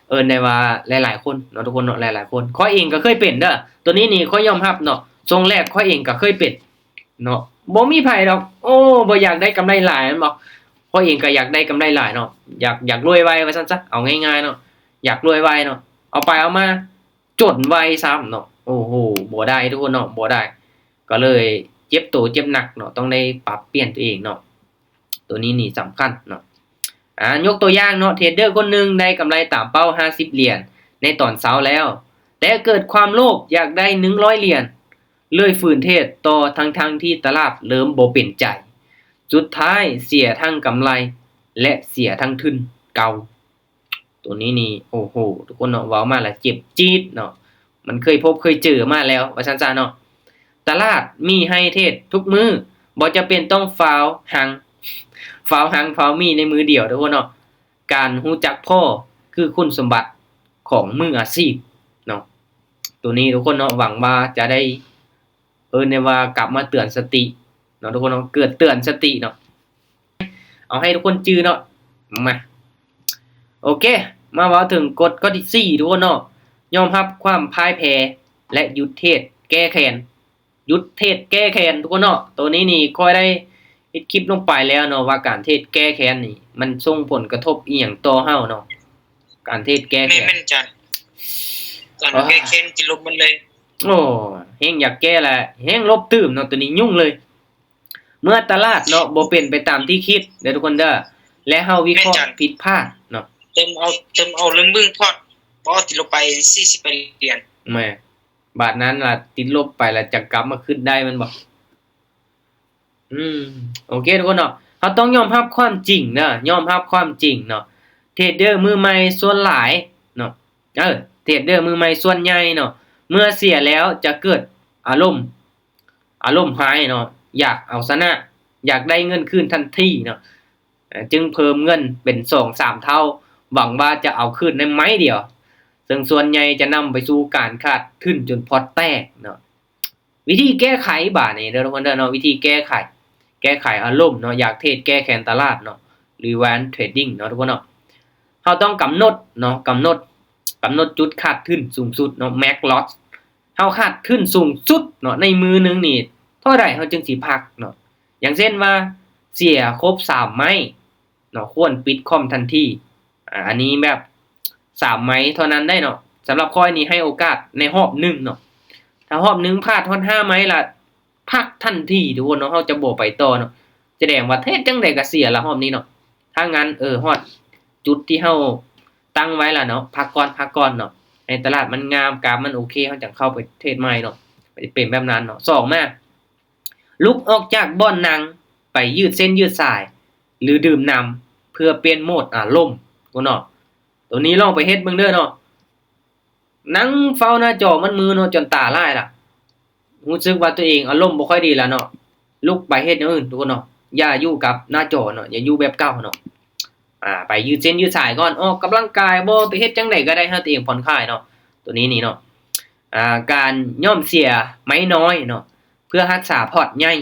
ເອີ້ນໄດ້ວ່າຫຼາຍໆຄົນເນາະ ທຸກຄົນເນາະ ຫຼາຍໆຄົນ ຂ້ອຍເອງກໍເຄີຍເປັນເດີ ໂຕນີ້ນີ້ຂ້ອຍຍອມຮັບເນາະ ຊ່ວງແລກຂ້ອຍເອງກໍເຄີຍເປັນ ເນາະ ບໍ່ມີໃຜດອກ ໂອ້ ບໍ່ຢາກໄດ້ກຳໄລຫຼາຍແມ່ນບໍ່ ຂ້ອຍເອງກໍຢາກໄດ້ກຳໄລຫຼາຍເນາະ ຢາກ ຢາກລວຍໄວວ່າຊັ້ນຊະ ເອົາງ່າຍໆເນາະ ຢາກລວຍໄວເນາະ ເອົາໄປເອົາມາຈົນໄວຊ້ຳເນາະ ໂອ້ໂຫ ບໍ່ໄດ້ທຸກຄົນເນາະ ບໍ່ໄດ້ ກໍເລີຍເຈັບໂຕເຈັບໜັກເນາະ ຕ້ອງໄດ້ປັບປ່ຽນຕົວເອງເນາະ ໂຕນີ້ນີ້ສຳຄັນເນາະ ອາ ຍົກຕົວຢ່າງເນາະ ເທຣດເດີຄົນໜຶ່ງໄດ້ກຳໄລຕາມເປົ້າຫ້າສິບຫຼຽນໃນຕອນເຊົ້າແລ້ວ ແຕ່ເກີດຄວາມໂລບຢາກໄດ້ໜຶ່ງຮ້ອຍຫຼຽນ ເລີຍຝືນເທຣດຕໍ່ທັງໆທີ່ຕະຫຼາດເລີ່ມບໍ່ເປັນໃຈ ສຸດທ້າຍເສຍທັງກຳໄລ ແລະ ເສຍທັງທຶນເກົ່າ. ໂຕນີ້ນີ້ ໂອ້ໂຫ ທຸກຄົນເນາະ ເວົ້າມາລະເຈັບຈີດເນາະ ມັນເຄີຍພົບເຄີຍເຈີມາແລ້ວວ່າຊັ້ນຊະເນາະ. ຕະຫຼາດມີໃຫ້ເທຣດທຸກມື້ ບໍ່ຈຳເປັນຕ້ອງຟ້າວຫັງ ຟ້າວຫັງຟ້າວມີໃນມື້ດຽວເດີເນາະ. ການຮູ້ຈັກພໍຄືຄຸນສົມບັດຂອງມືອາຊີບເນາະ. ໂຕນີ້ທຸກຄົນເນາະ ຫວັງວ່າຈະໄດ້ ເອີ້ນໄດ້ວ່າກັບມາເຕືອນສະຕິເນາະ ທຸກຄົນເນາະ ເກີດເຕືອນສະຕິເນາະ. ເອົາໃຫ້ທຸກຄົນຈື່ເນາະ ມາ ໂອເຄ ມາເວົ້າເຖິງກົດຂໍ້ທີສີ່ ທຸກຄົນເນາະ ຍອມຮັບຄວາມພ່າຍແພ້ ແລະ ຢຸດເທດແກ້ແຄ້ນ ຢຸດເທດແກ້ແຄ້ນ ທຸກຄົນເນາະ. ໂຕນີ້ນີ້ຂ້ອຍໄດ້ເຮັດຄລິບລົງໄປແລ້ວເນາະ ວ່າການເທດແກ້ແຄ້ນນີ້ ມັນສົ່ງຜົນກະທົບອີ່ຫຍັງຕໍ່ເຮົາເນາະ ການເທດແກ້ແຄ້ນ ແມ່ນໆ ຈານ ການແກ້ແຄ້ນຊິລົບມັນເລີຍ. ໂອ້ ແຮ່ງຢາກແກ້ແລ້ວ ແຮ່ງລົບຕື່ມເນາະ ໂຕນີ້ຫຍຸ້ງເລີຍ. ເມື່ອຕະຫຼາດເນາະ ບໍ່ເປັນໄປຕາມທີ່ຄິດເດີທຸກຄົນເດີ ແລະ ເຮົາວິເຄາະຜິດພາດເນາະ ເຕີມເອົາ ເຕີມເອົາເລື່ອງເບິ່ງພອດ ບໍ່ຕິດລົບໄປສີ່ສິບຫຼຽນ ແມ່ນ ບາດນັ້ນລະຕິດລົບໄປລະຈະກັບມາຄຶດໄດ້ແມ່ນບໍ່? ອືມ ໂອເຄທຸກຄົນເນາະ ເຮົາຕ້ອງຍອມຮັບຄວາມຈິງເດີ ຍອມຮັບຄວາມຈິງເນາະ. ເທຣດເດີມືໃໝ່ສ່ວນຫຼາຍເນາະ ເອີ ເທຣດເດີມືໃໝ່ສ່ວນໃຫຍ່ເນາະ ເມື່ອເສຍແລ້ວຈະເກີດອາລົມ ອາລົມຮ້າຍເນາະ ຢາກເອົາຊະນະ ຢາກໄດ້ເງິນຄືນທັນທີເນາະ ຈຶ່ງເພີ່ມເງິນເປັນສອງສາມເທົ່າ ຫວັງວ່າຈະເອົາຄືນໃນໄມ້ດຽວ ເຊິ່ງສ່ວນໃຫຍ່ຈະນຳໄປສູ່ການຂາດທຶນຈົນພອດແຕກເນາະ. ວິທີແກ້ໄຂບາດນີ້ເດີທຸກຄົນເດີເນາະ ວິທີແກ້ໄຂ ແກ້ໄຂອາລົມເນາະ ຢາກເທຣດແກ້ແຄ້ນຕະຫຼາດເນາະ ຫຼື Revenge Trading ເນາະທຸກຄົນເນາະ ເຮົາຕ້ອງກຳນົດເນາະ ກຳນົດ ກຳນົດຈຸດຂາດທຶນສູງສຸດເນາະ max loss ເຮົາຂາດທຶນສູງສຸດເນາະ ໃນມື້ໜຶ່ງນີ້ເທົ່າໃດເຮົາຈຶ່ງຊິພັກເນາະ ຢ່າງເຊັ່ນວ່າ ເສຍຄົບສາມໄມ້ເນາະ ຄວນປິດຄອມທັນທີ ອາ ອັນນີ້ແບບສາມໄມ້ເທົ່ານັ້ນໄດ໋ເນາະ ສຳລັບຂ້ອຍນີ້ໃຫ້ໂອກາດໃນຮອບໜຶ່ງເນາະ ຖ້າຮອບໜຶ່ງພາດຮອດຫ້າໄມ້ລະ ພັກທັນທີທຸກຄົນເນາະ ເຮົາຈະບໍ່ໄປຕໍ່ເນາະ ສະແດງວ່າເຮັດຈັ່ງໃດກະເສຍລະຮອບນີ້ເນາະ ຖ້າງານ ເອີ ຮອດຈຸດທີ່ເຮົາຕັ້ງໄວ້ລະເນາະ ພັກກ່ອນ ພັກກ່ອນເນາະ ໃຫ້ຕະຫຼາດມັນງາມ ກາຟມັນໂອເຄ ເຮົາຈັ່ງເຂົ້າໄປເທຣດໃໝ່ເນາະ ເປັນແບບນັ້ນເນາະ ສອງມາ ລຸກອອກຈາກບ່ອນນັ່ງ ໄປຢືດເສັ້ນຢືດສາຍ ຫຼື ດື່ມນ້ຳ ເພື່ອປ່ຽນໂໝດອາລົມພຸ້ນເນາະ ໂຕນີ້ລອງໄປເຮັດເບິ່ງເດີເນາະ ນັ່ງເຝົ້າໜ້າຈໍມັດມືເນາະ ຈົນຕາລາຍລະ ຮູ້ສຶກວ່າຕົວເອງອາລົມບໍ່ຄ່ອຍດີລະເນາະ ລຸກໄປເຮັດຢ່າງອື່ນທຸກຄົນເນາະ ຢ່າຢູ່ກັບໜ້າຈໍເນາະ ຢ່າຢູ່ແບບເກົ່າເນາະ ອາ ໄປຢືດເສັ້ນຢືດສາຍກ່ອນ ອອກກຳລັງກາຍບໍ ໄປເຮັດຈັ່ງໃດກະໄດ້ໃຫ້ຕົວເອງຜ່ອນຄາຍເນາະ ໂຕນີ້ນີ້ເນາະ ອາ ການຍອມເສຍໄມ້ນ້ອຍເນາະ ເພື່ອຮັກສາພອດໃຫຍ່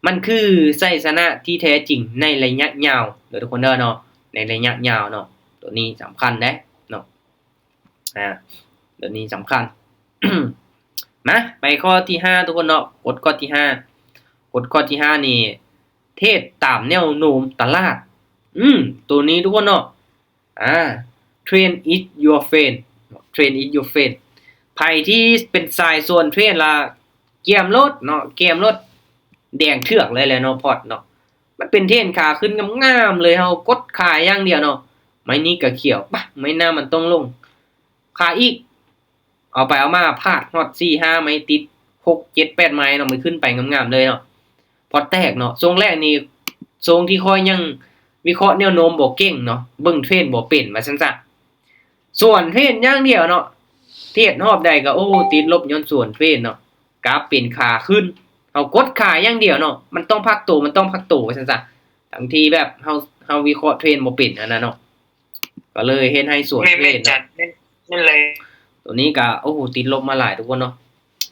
ມັນຄືໄຊຊະນະທີ່ແທ້ຈິງໃນໄລຍະຍາວເດີທຸກຄົນເດີເນາະ ໃນໄລຍະຍາວເນາະ ໂຕນີ້ສຳຄັນເດ້ເນາະ ອາ ໂຕນີ້ສຳຄັນ ມາ ໄປຂໍ້ທີຫ້າທຸກຄົນເນາະ ກົດຂໍ້ທີຫ້າ ກົດຂໍ້ທີຫ້ານີ້ ເທຣດຕາມແນວໂນ້ມຕະຫຼາດ ອືມ ໂຕນີ້ທຸກຄົນເນາະ ອາ Trend is your friend Trend is your friend ໃຜທີ່ເປັນສາຍສວນເທຣນລະ ກຽມໂລດເນາະ ກຽມໂລດ ແດງເຖືອກເລີຍແຫຼະເນາະ ພອດເນາະ ມັນເປັນເທຣນຂາຂຶ້ນງາມໆເລີຍ ເຮົາກົດຂາຍຢ່າງດຽວເນາະ ໄມ້ນີ້ກະຂຽວ ປະ ໄມ້ໜ້າມັນຕ້ອງລົງ ຂາຍອີກ ເອົາໄປເອົາມາພາດຮອດສີ່ຫ້າໄມ້ຕິດ ຫົກເຈັດແປດໄມ້ເນາະ ມັນຂຶ້ນໄປງາມໆເລີຍເນາະ ພອດແຕກເນາະ ຊ່ວງແລກນີ້ ຊ່ວງທີ່ຂ້ອຍຍັງວິເຄາະແນວໂນ້ມບໍ່ເກັ່ງເນາະ ເບິ່ງເທຣນບໍ່ເປັນວ່າຊັ້ນຊະ ສວນເທຣນຢ່າງດຽວເນາະ ເທຣດຮອບໃດກະ ໂອ້ ຕິດລົບຍ້ອນສວນເທຣນເນາະ ກາບເປັນຂາຂຶ້ນ ເຮົາກົດຂາຍຢ່າງດຽວເນາະ ມັນຕ້ອງພັກໂຕ ມັນຕ້ອງພັກໂຕວ່າຊັ້ນຊະ ທັງທີ່ແບບເຮົາ ເຮົາວິເຄາະເທຣນບໍ່ເປັນຫັ້ນນະເນາະ ກະເລີຍເຮັດໃຫ້ສວນເທຣນເນາະ ແມ່ນໆ ໂຕນີ້ກະ ໂອ້ໂຫ ຕິດລົບມາຫຼາຍທຸກຄົນເນາະ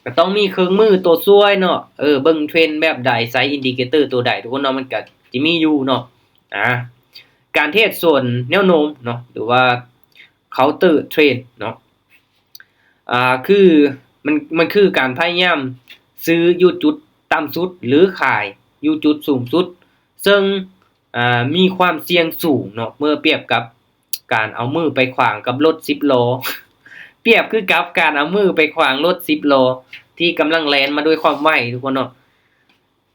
ກະຕ້ອງມີເຄື່ອງມືໂຕຊ່ວຍເນາະ ເອີ ເບິ່ງເທຣນແບບໃດ ໃຊ້ອິນດິເຄເຕີໂຕໃດທຸກຄົນເນາະ ມັນກະຈະມີຢູ່ເນາະ ອາ ການເທຣດສວນແນວໂນ້ມເນາະ ຫຼືວ່າ counter trend ເນາະ ອາ ຄື ມັນ ມັນຄືການພະຍາຍາມຊື້ຢູ່ຈຸດຕ່ຳສຸດ ຫຼື ຂາຍຢູ່ຈຸດສູງສຸດ ເຊິ່ງ ອາ ມີຄວາມສ່ຽງສູງເນາະ ເມື່ອປຽບກັບການເອົາມືໄປຂວາງກັບລົດສິບລໍ້ ປຽບຄືກັບການເອົາມືໄປຂວາງລົດສິບລໍ້ທີ່ກຳລັງແລ່ນມາດ້ວຍຄວາມໄວທຸກຄົນເນາະ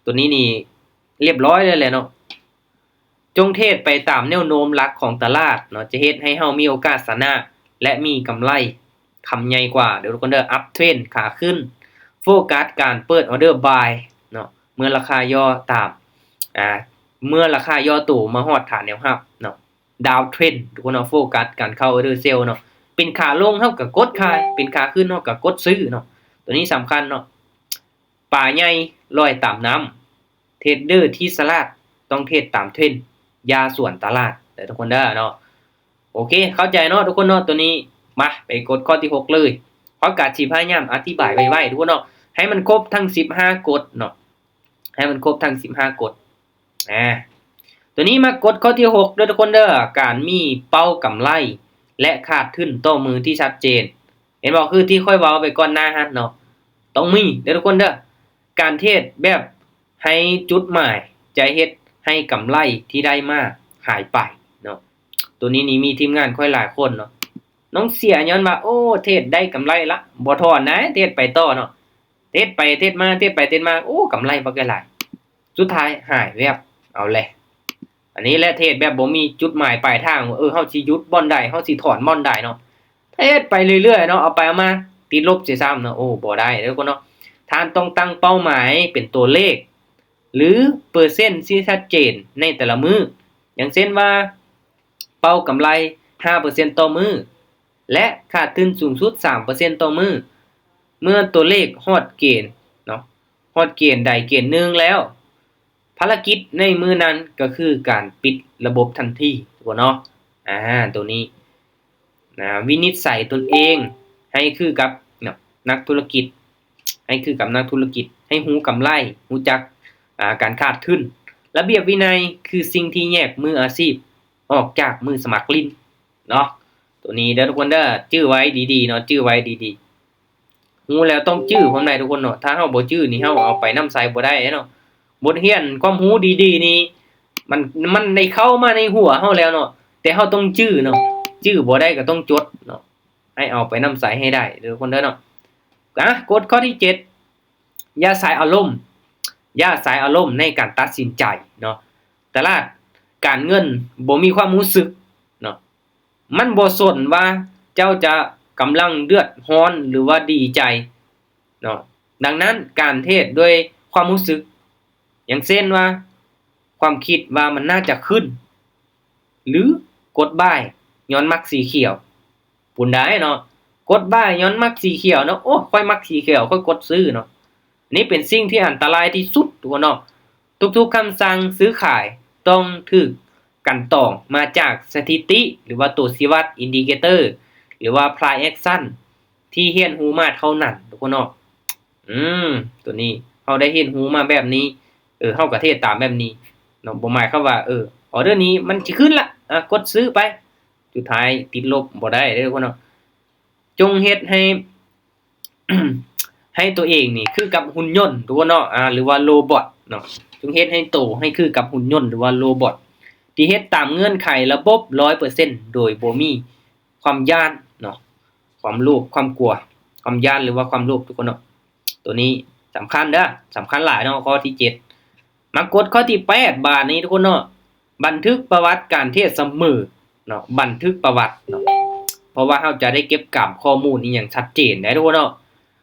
ໂຕນີ້ນີ້ລຽບຮ້ອຍເລີຍແຫຼະເນາະ ຈົ່ງເທຣດໄປຕາມແນວໂນ້ມຫຼັກຂອງຕະຫຼາດເນາະ ຈະເຮັດໃຫ້ເຮົາມີໂອກາດຊະນະ ແລະ ມີກຳໄລຄຳໃຫຍ່ກວ່າເດີທຸກຄົນເດີ uptrend ຂາຂຶ້ນ ໂຟກັສການເປີດ order buy ເນາະ ເມື່ອລາຄາຫຍໍ້ຕາມ ອາ ເມື່ອລາຄາຫຍໍ້ໂຕມາຮອດຖານແນວຮັບເນາະ downtrend ທຸກຄົນເນາະ ໂຟກັສການເຂົ້າ order sell ເນາະ ເປັນຂາລົງເຮົາກະກົດຂາຍ ເປັນຂາຂຶ້ນເຮົາກະກົດຊື້ເນາະ ໂຕນີ້ສຳຄັນເນາະ ປາໃຫຍ່ລອຍຕາມນ້ຳ ເທຣດເດີທີ່ສະຫຼາດຕ້ອງເທຣດຕາມເທຣນ ຢ່າສວນຕະຫຼາດເດີທຸກຄົນເດີເນາະ ໂອເຄ ເຂົ້າໃຈເນາະທຸກຄົນເນາະ ໂຕນີ້ ມາ ໄປກົດຂໍ້ທີຫົກເລີຍ ເຮົາກະຊິພະຍາຍາມອະທິບາຍໄວໆທຸກຄົນເນາະ ໃຫ້ມັນຄົບທັງສິບຫ້າກົດເນາະ ໃຫ້ມັນຄົບທັງສິບຫ້າກົດ ອາ ໂຕນີ້ມາກົດຂໍ້ທີຫົກເດີທຸກຄົນເດີ ການມີເປົ້າກຳໄລ ແລະ ຂາດທຶນຕໍ່ມືທີ່ຊັດເຈນ ເຫັນບໍ່ ຄືທີ່ຂ້ອຍເວົ້າໄປກ່ອນໜ້າຫັ້ນເນາະ ຕ້ອງມີເດີທຸກຄົນເດີ ການເທຣດແບບໃຫ້ຈຸດໝາຍ ຈະເຮັດໃຫ້ກຳໄລທີ່ໄດ້ມາຫາຍໄປເນາະ ໂຕນີ້ນີ້ມີທີມງານຂ້ອຍຫຼາຍຄົນເນາະ ນ້ອງເສຍຍ້ອນວ່າ ໂອ້ ເທຣດໄດ້ກຳໄລລະ ບໍ່ຖອນນະ ເທຣດໄປຕໍ່ເນາະ ເທຣດໄປເທຣດມາ ເທຣດໄປເທຣດມາ ໂອ້ ກຳໄລບັກຫຼາຍ ສຸດທ້າຍຫາຍແວບ ເອົາແຫຼະ ອັນນີ້ແຫຼະເທຣດແບບບໍ່ມີຈຸດໝາຍປາຍທາງ ວ່າ ເອີ ເຮົາຊິຢຸດບ່ອນໃດ ເຮົາຊິຖອນບ່ອນໃດເນາະ ເທຣດໄປເລື້ອຍໆເນາະ ເອົາໄປເອົາມາຕິດລົບເສຍຊ້ຳເນາະ ໂອ້ ບໍ່ໄດ້ເດີທຸກຄົນເນາະ ທ່ານຕ້ອງຕັ້ງເປົ້າໝາຍເປັນຕົວເລກ ຫຼື ເປີເຊັນທີ່ຊັດເຈນໃນແຕ່ລະມື້ ຢ່າງເຊັ່ນວ່າ ເປົ້າກຳໄລຫ້າເປີເຊັນຕໍ່ມື້ ແລະ ຂາດທຶນສູງສຸດສາມເປີເຊັນຕໍ່ມື້ ເມື່ອຕົວເລກຮອດເກນເນາະ ຮອດເກນໃດເກນໜຶ່ງແລ້ວ ພາລະກິດໃນມື້ນັ້ນກະຄືການປິດລະບົບທັນທີ ທຸກຄົນເນາະ ອາ ໂຕນີ້ນະ ວິນິດໄສຕົນເອງໃຫ້ຄືກັບ ເນາະ ນັກທຸລະກິດ ໃຫ້ຄືກັບນັກທຸລະກິດ, ໃຫ້ຮູ້ກຳໄລ, ຮູ້ຈັກ ອາ ການຂາດທຶນ. ລະບຽບວິໄນຄືສິ່ງທີ່ແຍກມືອາຊີບອອກຈາກມືສະໝັກຫຼິ້ນເນາະ. ໂຕນີ້ເດີທຸກຄົນເດີ, ຈື່ໄວ້ດີໆເນາະ, ຈື່ໄວ້ດີໆ. ຮູ້ແລ້ວຕ້ອງຈື່ພ້ອມໃດ໋ທຸກຄົນເນາະ. ຖ້າເຮົາບໍ່ຈື່ນີ້ ເຮົາເອົາໄປນຳໃຊ້ບໍ່ໄດ້ເນາະ. ບົດຮຽນຄວາມຮູ້ດີໆນີ້ ມັນ ມັນໄດ້ເຂົ້າມາໃນຫົວເຮົາແລ້ວເນາະ, ແຕ່ເຮົາຕ້ອງຈື່ເນາະ. ຈື່ບໍ່ໄດ້ກໍຕ້ອງຈົດເນາະ, ໃຫ້ເອົາໄປນຳໃຊ້ໃຫ້ໄດ້ເດີທຸກຄົນເດີເນາະ. ອາ ກົດຂໍ້ທີເຈັດ ຢ່າໃຊ້ອາລົມ, ຢ່າໃຊ້ອາລົມໃນການຕັດສິນໃຈເນາະ. ຕະຫຼາດການເງິນບໍ່ມີຄວາມຮູ້ສຶກເນາະ. ມັນບໍ່ສົນວ່າເຈົ້າຈະກຳລັງເດືອດຮ້ອນ ຫຼືວ່າດີໃຈເນາະ. ດັ່ງນັ້ນ ການເທຣດດ້ວຍຄວາມຮູ້ສຶກ ຢ່າງເຊັ່ນວ່າ ຄວາມຄິດວ່າມັນໜ້າຈະຂຶ້ນ ຫຼືກົດບາຍຍ້ອນມັກສີຂຽວ ພຸ້ນໃດ໋ເນາະ. ກົດບາຍຍ້ອນມັກສີຂຽວເນາະ, ໂອ້ ຂ້ອຍມັກສີຂຽວ ຂ້ອຍກົດຊື້ເນາະ. ນີ້ເປັນສິ່ງທີ່ອັນຕະລາຍທີ່ສຸດທຸກຄົນເນາະ. ທຸກໆຄຳສັ່ງຊື້ຂາຍຕ້ອງຖືກກັ່ນຕອງມາຈາກສະຖິຕິ ຫຼືວ່າຕົວຊີ້ວັດ indicator ຫຼືວ່າ price action ທີ່ຮຽນຮູ້ມາເທົ່ານັ້ນທຸກຄົນເນາະ. ອືມ ໂຕນີ້ເຮົາໄດ້ຮຽນຮູ້ມາແບບນີ້ ເອີ ເຮົາກໍເທດຕາມແບບນີ້ເນາະ. ບໍ່ໝາຍຄວາມວ່າ ເອີ ອໍເດີນີ້ມັນຊິຂຶ້ນລະ ອາ ກົດຊື້ໄປ ສຸດທ້າຍຕິດລົບ ບໍ່ໄດ້ເດີທຸກຄົນເນາະ. ຈົ່ງເຮັດໃຫ້ ໃຫ້ຕົວເອງນີ້ຄືກັບຫຸ່ນຍົນທຸກຄົນເນາະ ອາ ຫຼືວ່າໂຣບອດເນາະ. ຈົ່ງເຮັດໃຫ້ໂຕໃຫ້ຄືກັບຫຸ່ນຍົນ ຫຼືວ່າໂຣບອດ ທີ່ເຮັດຕາມເງື່ອນໄຂລະບົບຮ້ອຍເປີເຊັນ ໂດຍບໍ່ມີຄວາມຢ້ານເນາະ, ຄວາມໂລບ, ຄວາມກົວ, ຄວາມຢ້ານ ຫຼືວ່າຄວາມໂລບທຸກຄົນເນາະ. ໂຕນີ້ສຳຄັນເດີ, ສຳຄັນຫຼາຍເນາະ. ຂໍ້ທີເຈັດ ມາກົດຂໍ້ທີແປດ ບາດນີ້ທຸກຄົນເນາະ. ບັນທຶກປະຫວັດການເທດສະເໝີເນາະ, ບັນທຶກປະຫວັດເນາະ, ເພາະວ່າເຮົາຈະໄດ້ເກັບກຳຂໍ້ມູນອີ່ຫຍັງຊັດເຈນໄດ໋ທຸກຄົນເນາະ.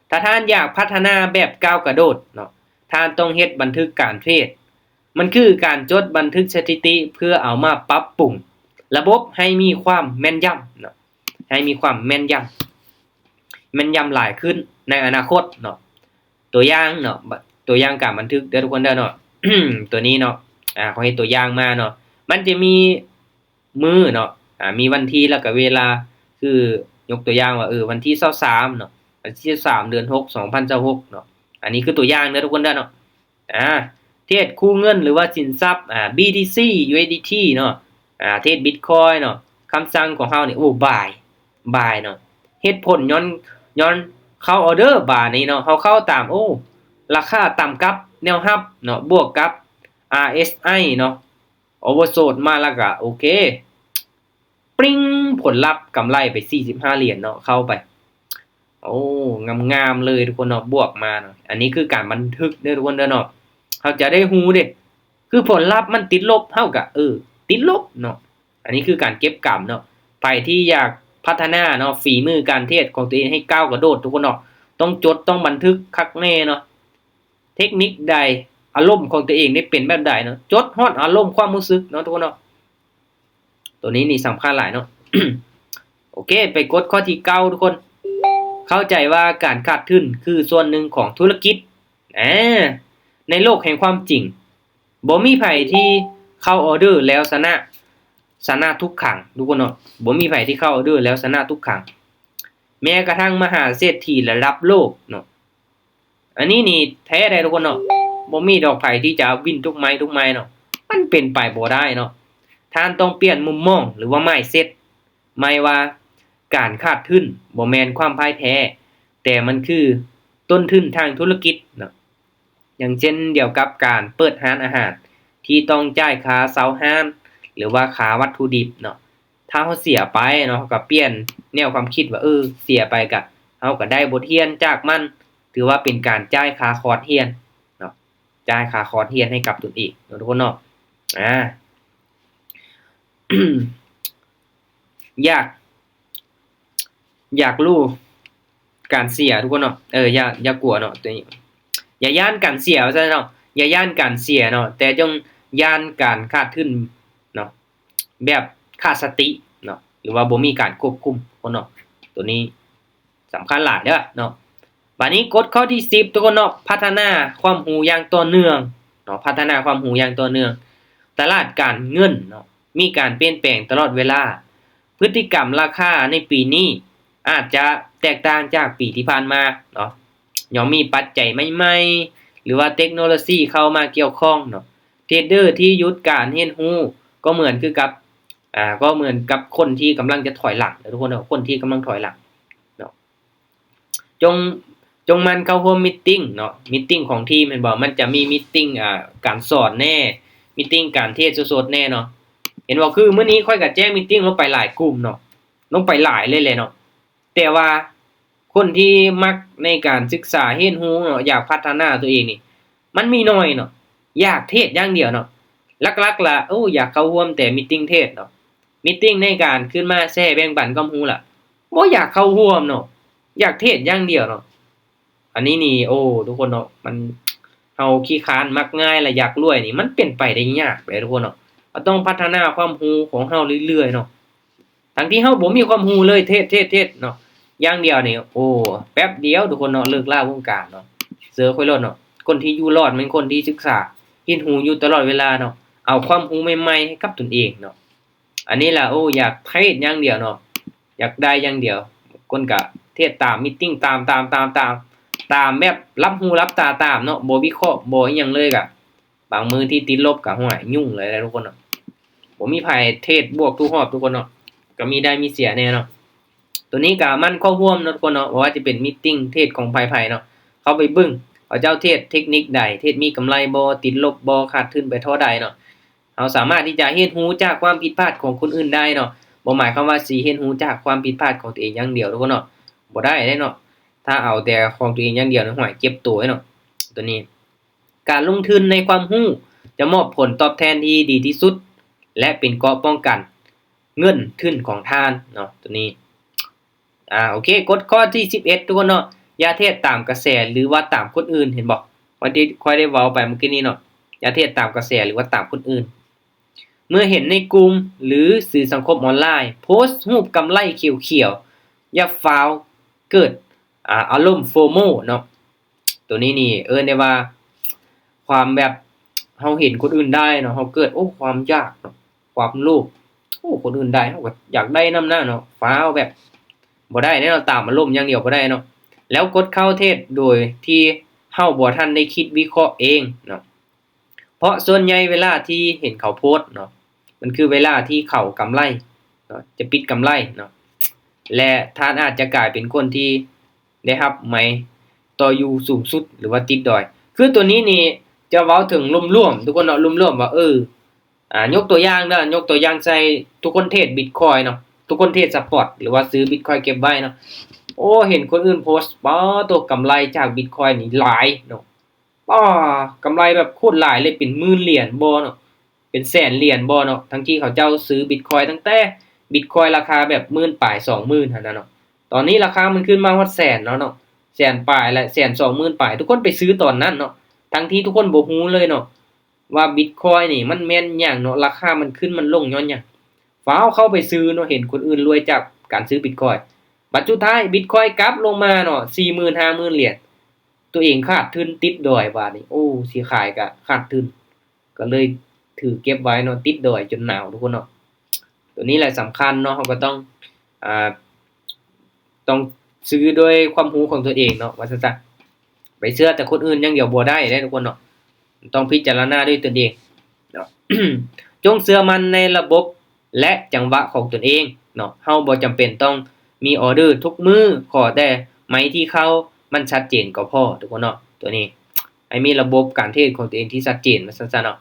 ຖ້າທ່ານຢາກພັດທະນາແບບກ້າວກະໂດດເນາະ, ທ່ານຕ້ອງເຮັດບັນທຶກການເທຣດ. ມັນຄືການຈົດບັນທຶກສະຖິຕິເພື່ອເອົາມາປັບປຸງລະບົບໃຫ້ມີຄວາມແມ່ນຢຳເນາະ, ໃຫ້ມີຄວາມແມ່ນຢຳ, ແມ່ນຢຳຫຼາຍຂຶ້ນໃນອະນາຄົດເນາະ. ຕົວຢ່າງເນາະ, ຕົວຢ່າງການບັນທຶກເດີທຸກຄົນເດີເນາະ. ຕົວນີ້ເນາະ, ອາ ເຂົາເຮັດຕົວຢ່າງມາເນາະ, ມັນຈະມີມື້ເນາະ, ອາ ມີວັນທີ ແລ້ວກະເວລາ, ຄືຍົກຕົວຢ່າງວ່າ ເອີ ວັນທີຊາວສາມເນາະ, ວັນທີຊາວສາມ ເດືອນຫົກ ສອງພັນຊາວຫົກເນາະ. ອັນນີ້ຄືຕົວຢ່າງເດີທຸກຄົນເດີເນາະ. ອາ ເທຣດຄູ່ເງິນ ຫຼືວ່າສິນຊັບ ອາ ບີທີຊີ ຢູເອສດີທີເນາະ, ອາ ເທຣດບິດຄອຍເນາະ. ຄຳສັ່ງຂອງເຮົານີ້ ໂອ້ ບາຍ ບາຍເນາະ. ເຫດຜົນຍ້ອນ ຍ້ອນເຂົ້າອໍເດີບາດນີ້ເນາະ, ເຮົາເຂົ້າຕາມ ໂອ້ ລາຄາຕາມກັບແນວຮັບເນາະ, ບວກກັບ ອາ ເອສໄອ ເນາະ, ໂອເວີໂຊດມາ ແລ້ວກະໂອເຄ ປຣິ້ງ ຜົນລັບກຳໄລໄປສີ່ສິບຫ້າຫຼຽນເນາະ, ເຂົ້າໄປ ໂອ້ ງາມໆເລີຍທຸກຄົນເນາະ, ບວກມາເນາະ. ອັນນີ້ຄືການບັນທຶກເດີທຸກຄົນເດີເນາະ, ເຮົາຈະໄດ້ຮູ້ເດ້ ຄືຜົນລັບມັນຕິດລົບ ເຮົາກະ ເອີ ຕິດລົບເນາະ. ອັນນີ້ຄືການເກັບກຳເນາະ. ໃຜທີ່ຢາກພັດທະນາເນາະ ຝີມືການເທຣດຂອງຕົວເອງໃຫ້ກ້າວກະໂດດທຸກຄົນເນາະ, ຕ້ອງຈົດ ຕ້ອງບັນທຶກຄັກແນ່ເນາະ. ເທັກນິກໃດ ອາລົມຂອງຕົວເອງນີ້ເປັນແບບໃດເນາະ, ຈົດຮອດອາລົມຄວາມຮູ້ສຶກເນາະທຸກຄົນເນາະ. ໂຕນີ້ນີ້ສຳຄັນຫຼາຍເນາະ. ໂອເຄ ໄປກົດຂໍ້ທີເກົ້າທຸກຄົນ. ເຂົ້າໃຈວ່າການຂາດທຶນຄືສ່ວນໜຶ່ງຂອງທຸລະກິດ. ອາ ໃນໂລກແຫ່ງຄວາມຈິງ ບໍ່ມີໃຜທີ່ເຂົ້າອໍເດີແລ້ວຊະນະ, ຊະນະທຸກຄັ້ງທຸກຄົນເນາະ. ບໍ່ມີໃຜທີ່ເຂົ້າອໍເດີແລ້ວຊະນະທຸກຄັ້ງ. ແມ້ກະທັ່ງມະຫາເສດຖີລະດັບໂລກເນາະ, ອັນນີ້ນີ້ແທ້ໃດ໋ທຸກຄົນເນາະ, ບໍ່ມີດອກໃຜທີ່ຈະວິນທຸກໄມ້ທຸກໄມ້ເນາະ, ມັນເປັນໄປບໍ່ໄດ້ເນາະ. ທ່ານຕ້ອງປ່ຽນມຸມມອງ ຫຼືວ່າ ມາຍເຊັດ ໃໝ່ວ່າ ການຂາດທຶນບໍ່ແມ່ນຄວາມພ່າຍແພ້, ແຕ່ມັນຄືຕົ້ນທຶນທາງທຸລະກິດເນາະ. ຢ່າງເຊັ່ນດຽວກັບການເປີດຮ້ານອາຫານທີ່ຕ້ອງຈ່າຍຄ່າເຊົ່າຮ້ານ ຫຼືວ່າຄ່າວັດຖຸດິບເນາະ. ຖ້າເຮົາເສຍໄປເນາະ, ເຮົາກໍປ່ຽນແນວຄວາມຄິດວ່າ ເອີ ເສຍໄປກະ ເຮົາກໍໄດ້ບົດຮຽນຈາກມັນ, ຖືວ່າເປັນການຈ່າຍຄ່າຄອດຮຽນເນາະ, ຈ່າຍຄ່າຄອດຮຽນໃຫ້ກັບຕົນເອງເນາະທຸກຄົນເນາະ. ອາ ຢາກ ຢາກຮູ້ການເສຍທຸກຄົນເນາະ, ເອີ ຢ່າ ຢ່າກົວເນາະ ຕົວນີ້ ຢ່າຢ້ານການເສຍວ່າຊັ້ນເນາະ, ຢ່າຢ້ານການເສຍເນາະ, ແຕ່ຈົ່ງຢ້ານການຂາດທຶນເນາະ ແບບຂາດສະຕິເນາະ ຫຼືວ່າບໍ່ມີການຄວບຄຸມຄົນເນາະ. ຕົວນີ້ສຳຄັນຫຼາຍເດີເນາະ. ບາດນີ້ກົດຂໍ້ທີສິບທຸກຄົນເນາະ, ພັດທະນາຄວາມຮູ້ຢ່າງຕໍ່ເນື່ອງເນາະ, ພັດທະນາຄວາມຮູ້ຢ່າງຕໍ່ເນື່ອງ. ຕະຫຼາດການເງິນເນາະ ມີການປ່ຽນແປງຕະຫຼອດເວລາ. ພຶດຕິກຳລາຄາໃນປີນີ້ອາດຈະແຕກຕ່າງຈາກປີທີ່ຜ່ານມາເນາະ. ຍ່ອມມີປັດໄຈໃໝ່ໆ ຫຼືວ່າເຕັກໂນໂລຊີເຂົ້າມາກ່ຽວຂ້ອງເນາະ. ເທຣດເດີທີ່ຢຸດການຮຽນຮູ້ກໍເໝືອນຄືກັບ ອ່າ ກໍເໝືອນກັບຄົນທີ່ກຳລັງຈະຖອຍຫຼັງເດີທຸກຄົນເດີ ຄົນທີ່ກຳລັງຖອຍຫຼັງເນາະ. ຈົ່ງ ຈົ່ງໝັ່ນເຂົ້າຮ່ວມມີດຕິງເນາະ ມີດຕິງຂອງທີມ ແມ່ນບໍ່? ມັນຈະມີມີດຕິງ ອ່າ ການສອນແດ່, ມີດຕິງການເທດສົດໆແດ່ເນາະ. ເຫັນບໍ່? ຄືມື້ນີ້ຂ້ອຍກໍແຈ້ງມີດຕິງລົງໄປຫຼາຍກຸ່ມເນາະ, ລົງໄປຫຼາຍເລີຍແຫຼະເນາະ. ແຕ່ວ່າຄົນທີ່ມັກໃນການສຶກສາຮຽນຮູ້ເນາະ, ຢາກພັດທະນາຕົວເອງນີ້ ມັນມີໜ້ອຍເນາະ, ຢາກເທດຢ່າງດຽວເນາະ. ຫຼັກໆລະ ໂອ້ ຢາກເຂົ້າຮ່ວມແຕ່ມີດຕິງເທດເນາະ, ມີດຕິງໃນການຂຶ້ນມາແຊແບ່ງປັນຄວາມຮູ້ລະ ບໍ່ຢາກເຂົ້າຮ່ວມເນາະ, ຢາກເທດຢ່າງດຽວເນາະ. ອັນນີ້ນີ້ ໂອ້ ທຸກຄົນເນາະ, ມັນ ເຮົາຂີ້ຄ້ານມັກງ່າຍ ແລະ ຢາກລວຍນີ້ ມັນເປັນໄປໄດ້ຍາກເດ້ທຸກຄົນເນາະ. ເຮົາຕ້ອງພັດທະນາຄວາມຮູ້ຂອງເຮົາເລື້ອຍໆເນາະ. ທັງທີ່ເຮົາບໍ່ມີຄວາມຮູ້ເລີຍ ເທດ ເທດ ເທດເນາະ ຢ່າງດຽວນີ້ ໂອ້ ແປັບດຽວທຸກຄົນເນາະ ເລີກລາວົງການເນາະ. ເຊື່ອຂ້ອຍໂລດເນາະ, ຄົນທີ່ຢູ່ລອດແມ່ນຄົນທີ່ສຶກສາຮຽນຮູ້ຢູ່ຕະຫຼອດເວລາເນາະ, ເອົາຄວາມຮູ້ໃໝ່ໆໃຫ້ກັບຕົນເອງເນາະ. ອັນນີ້ລະ ໂອ້ ຢາກເທດຢ່າງດຽວເນາະ, ຢາກໄດ້ຢ່າງດຽວ. ຄົນກະເທດຕາມມີດຕິງ ຕາມ ຕາມ ຕາມ ຕາມ ຕາມແບບຫຼັບຫູຫຼັບຕາຕາມເນາະ, ບໍ່ວິເຄາະ ບໍ່ອີ່ຫຍັງເລີຍ. ກະບາງມື້ທີ່ຕິດລົບກະ ໂອ້ຍ ຫຍຸ້ງເລີຍແຫຼະທຸກຄົນເນາະ. ບໍ່ມີໃຜເທດບວກທຸກຮອບທຸກຄົນເນາະ, ກະມີໄດ້ມີເສຍແດ່ເນາະ. ໂຕນີ້ກະໝັ່ນເຂົ້າຮ່ວມເນາະທຸກຄົນເນາະ, ບໍ່ວ່າຈະເປັນມີດຕິງເທດຂອງໃຜໆເນາະ, ເຂົ້າໄປເບິ່ງເຂົາເຈົ້າເທດເທັກນິກໃດ, ເທດມີກຳໄລບໍ່, ຕິດລົບບໍ່, ຂາດທຶນໄປທໍ່ໃດເນາະ. ເຮົາສາມາດທີ່ຈະຮຽນຮູ້ຈາກຄວາມຜິດພາດຂອງຄົນອື່ນໄດ້ເນາະ. ບໍ່ໝາຍຄວາມວ່າຊິຮຽນຮູ້ຈາກຄວາມຜິດພາດຂອງຕົວເອງຢ່າງດຽວທຸກຄົນເນາະ, ບໍ່ໄດ້ເດ້ເນາະ. ຖ້າເອົາແຕ່ຂອງຕົວເອງຢ່າງດຽວນີ້ ໂອ້ຍ ເຈັບໂຕເດ້ເນາະ. ໂຕນີ້ ການລົງທຶນໃນຄວາມຮູ້ຈະມອບຜົນຕອບແທນທີ່ດີທີ່ສຸດ ແລະ ເປັນເກາະປ້ອງກັນເງິນທຶນຂອງທ່ານເນາະ. ໂຕນີ້ ອ່າ ໂອເຄ ກົດຂໍ້ທີສິບເອັດທຸກຄົນເນາະ, ຢ່າເທດຕາມກະແສ ຫຼືວ່າຕາມຄົນອື່ນ. ເຫັນບໍ່ ຂ້ອຍໄດ້ ຂ້ອຍໄດ້ເວົ້າໄປເມື່ອກີ້ນີ້ເນາະ, ຢ່າເທດຕາມກະແສ ຫຼືວ່າຕາມຄົນອື່ນ. ເມື່ອເຫັນໃນກຸ່ມ ຫຼື ສື່ສັງຄົມອອນລາຍ ໂພສຮູບກຳໄລຂຽວໆ ຢ່າຟ້າວເກີດ ອ່າ ອາລົມໂຟໂມເນາະ. ໂຕນີ້ນີ້ເອີ້ນໄດ້ວ່າ ຄວາມແບບ ເຮົາເຫັນຄົນອື່ນໄດ້ເນາະ, ເຮົາເກີດ ໂອ້ ຄວາມຢາກເນາະ, ຄວາມໂລບ, ໂອ້ ຄົນອື່ນໄດ້ ເຮົາກໍຢາກໄດ້ນຳນະເນາະ, ຟ້າວແບບ ບໍ່ໄດ້ເນາະ, ຕາມອາລົມຢ່າງດຽວບໍ່ໄດ້ເນາະ. ແລ້ວກົດເຂົ້າເທດໂດຍທີ່ເຮົາບໍ່ທັນໄດ້ຄິດວິເຄາະເອງເນາະ. ເພາະສ່ວນໃຫຍ່ເວລາທີ່ເຫັນເຂົາໂພສເນາະ, ມັນຄືເວລາທີ່ເຂົາກຳໄລເນາະ, ຈະປິດກຳໄລເນາະ, ແລະ ທ່ານອາດຈະກາຍເປັນຄົນທີ່ໄດ້ຮັບໄມຕໍ່ຢູ່ສູງສຸດ ຫຼືວ່າຕິດດອຍ. ຄືໂຕນີ້ນີ້ຈະເວົ້າເຖິງລວມໆ ທຸກຄົນເນາະ, ລວມໆວ່າ ເອີ ອ່າ ຍົກຕົວຢ່າງເດີ, ຍົກຕົວຢ່າງໃສ່ທຸກຄົນເທດບິດຄອຍເນາະ, ທຸກຄົນເທດສະປອດ ຫຼືວ່າຊື້ບິດຄອຍເກັບໄວ້ເນາະ. ໂອ້ ເຫັນຄົນອື່ນໂພສ ປາໂຕ ກຳໄລຈາກບິດຄອຍນີ້ຫຼາຍເນາະ. ປ້າ ກຳໄລແບບໂຄດຫຼາຍເລີຍ, ເປັນໝື່ນຫຼຽນບໍ່ເນາະ, ເປັນແສນຫຼຽນບໍ່ເນາະ, ທັງທີ່ເຂົາເຈົ້າຊື້ບິດຄອຍຕັ້ງແຕ່ບິດຄອຍລາຄາແບບໝື່ນປາຍ ສອງໝື່ນຫັ້ນນະເນາະ. ຕອນນີ້ລາຄາມັນຂຶ້ນມາຮອດແສນແລ້ວເນາະ, ແສນປາຍ ແລະ ແສນສອງໝື່ນປາຍ. ທຸກຄົນໄປຊື້ຕອນນັ້ນເນາະ, ທັງທີ່ທຸກຄົນບໍ່ຮູ້ເລີຍເນາະ ວ່າບິດຄອຍນີ້ມັນແມ່ນຫຍັງເນາະ, ລາຄາມັນຂຶ້ນມັນລົງຍ້ອນຫຍັງ. ຟ້າວເຂົ້າໄປຊື້ເນາະ, ເຫັນຄົນອື່ນລວຍຈາກການຊື້ບິດຄອຍ. ບັດສຸດທ້າຍບິດຄອຍກັບລົງມາເນາະ ສີ່ໝື່ນ ຫ້າໝື່ນຫຼຽນ, ຕົວເອງຂາດທຶນຕິດດອຍບາດນີ້. ໂອ້ ຊິຂາຍກະຂາດທຶນ, ກໍເລີຍຖືເກັບໄວ້ເນາະ, ຕິດດອຍຈົນໜາວ ທຸກຄົນເນາະ. ຕົວນີ້ແຫຼະສຳຄັນເນາະ, ເຮົາກໍຕ້ອງ ອ່າ ຕ້ອງຊື້ດ້ວຍຄວາມຮູ້ຂອງຕົນເອງເນາະ ວ່າຊັ້ນຊະ. ໄປເຊື່ອແຕ່ຄົນອື່ນຢ່າງດຽວບໍ່ໄດ້ເດ້ທຸກຄົນເນາະ, ຕ້ອງພິຈາລະນາດ້ວຍຕົນເອງເນາະ. ຈົ່ງເຊື່ອໝັ້ນໃນລະບົບ ແລະ ຈັງຫວະຂອງຕົນເອງເນາະ. ເຮົາບໍ່ຈຳເປັນຕ້ອງມີອໍເດີທຸກມື້, ຂໍແຕ່ໄມທີ່ເຂົ້າມັນຊັດເຈນກໍພໍ ທຸກຄົນເນາະ. ຕົວນີ້ໃຫ້ມີລະບົບການເທຣດຂອງຕົວເອງທີ່ຊັດເຈນ ວ່າຊັ້ນຊະເນາະ.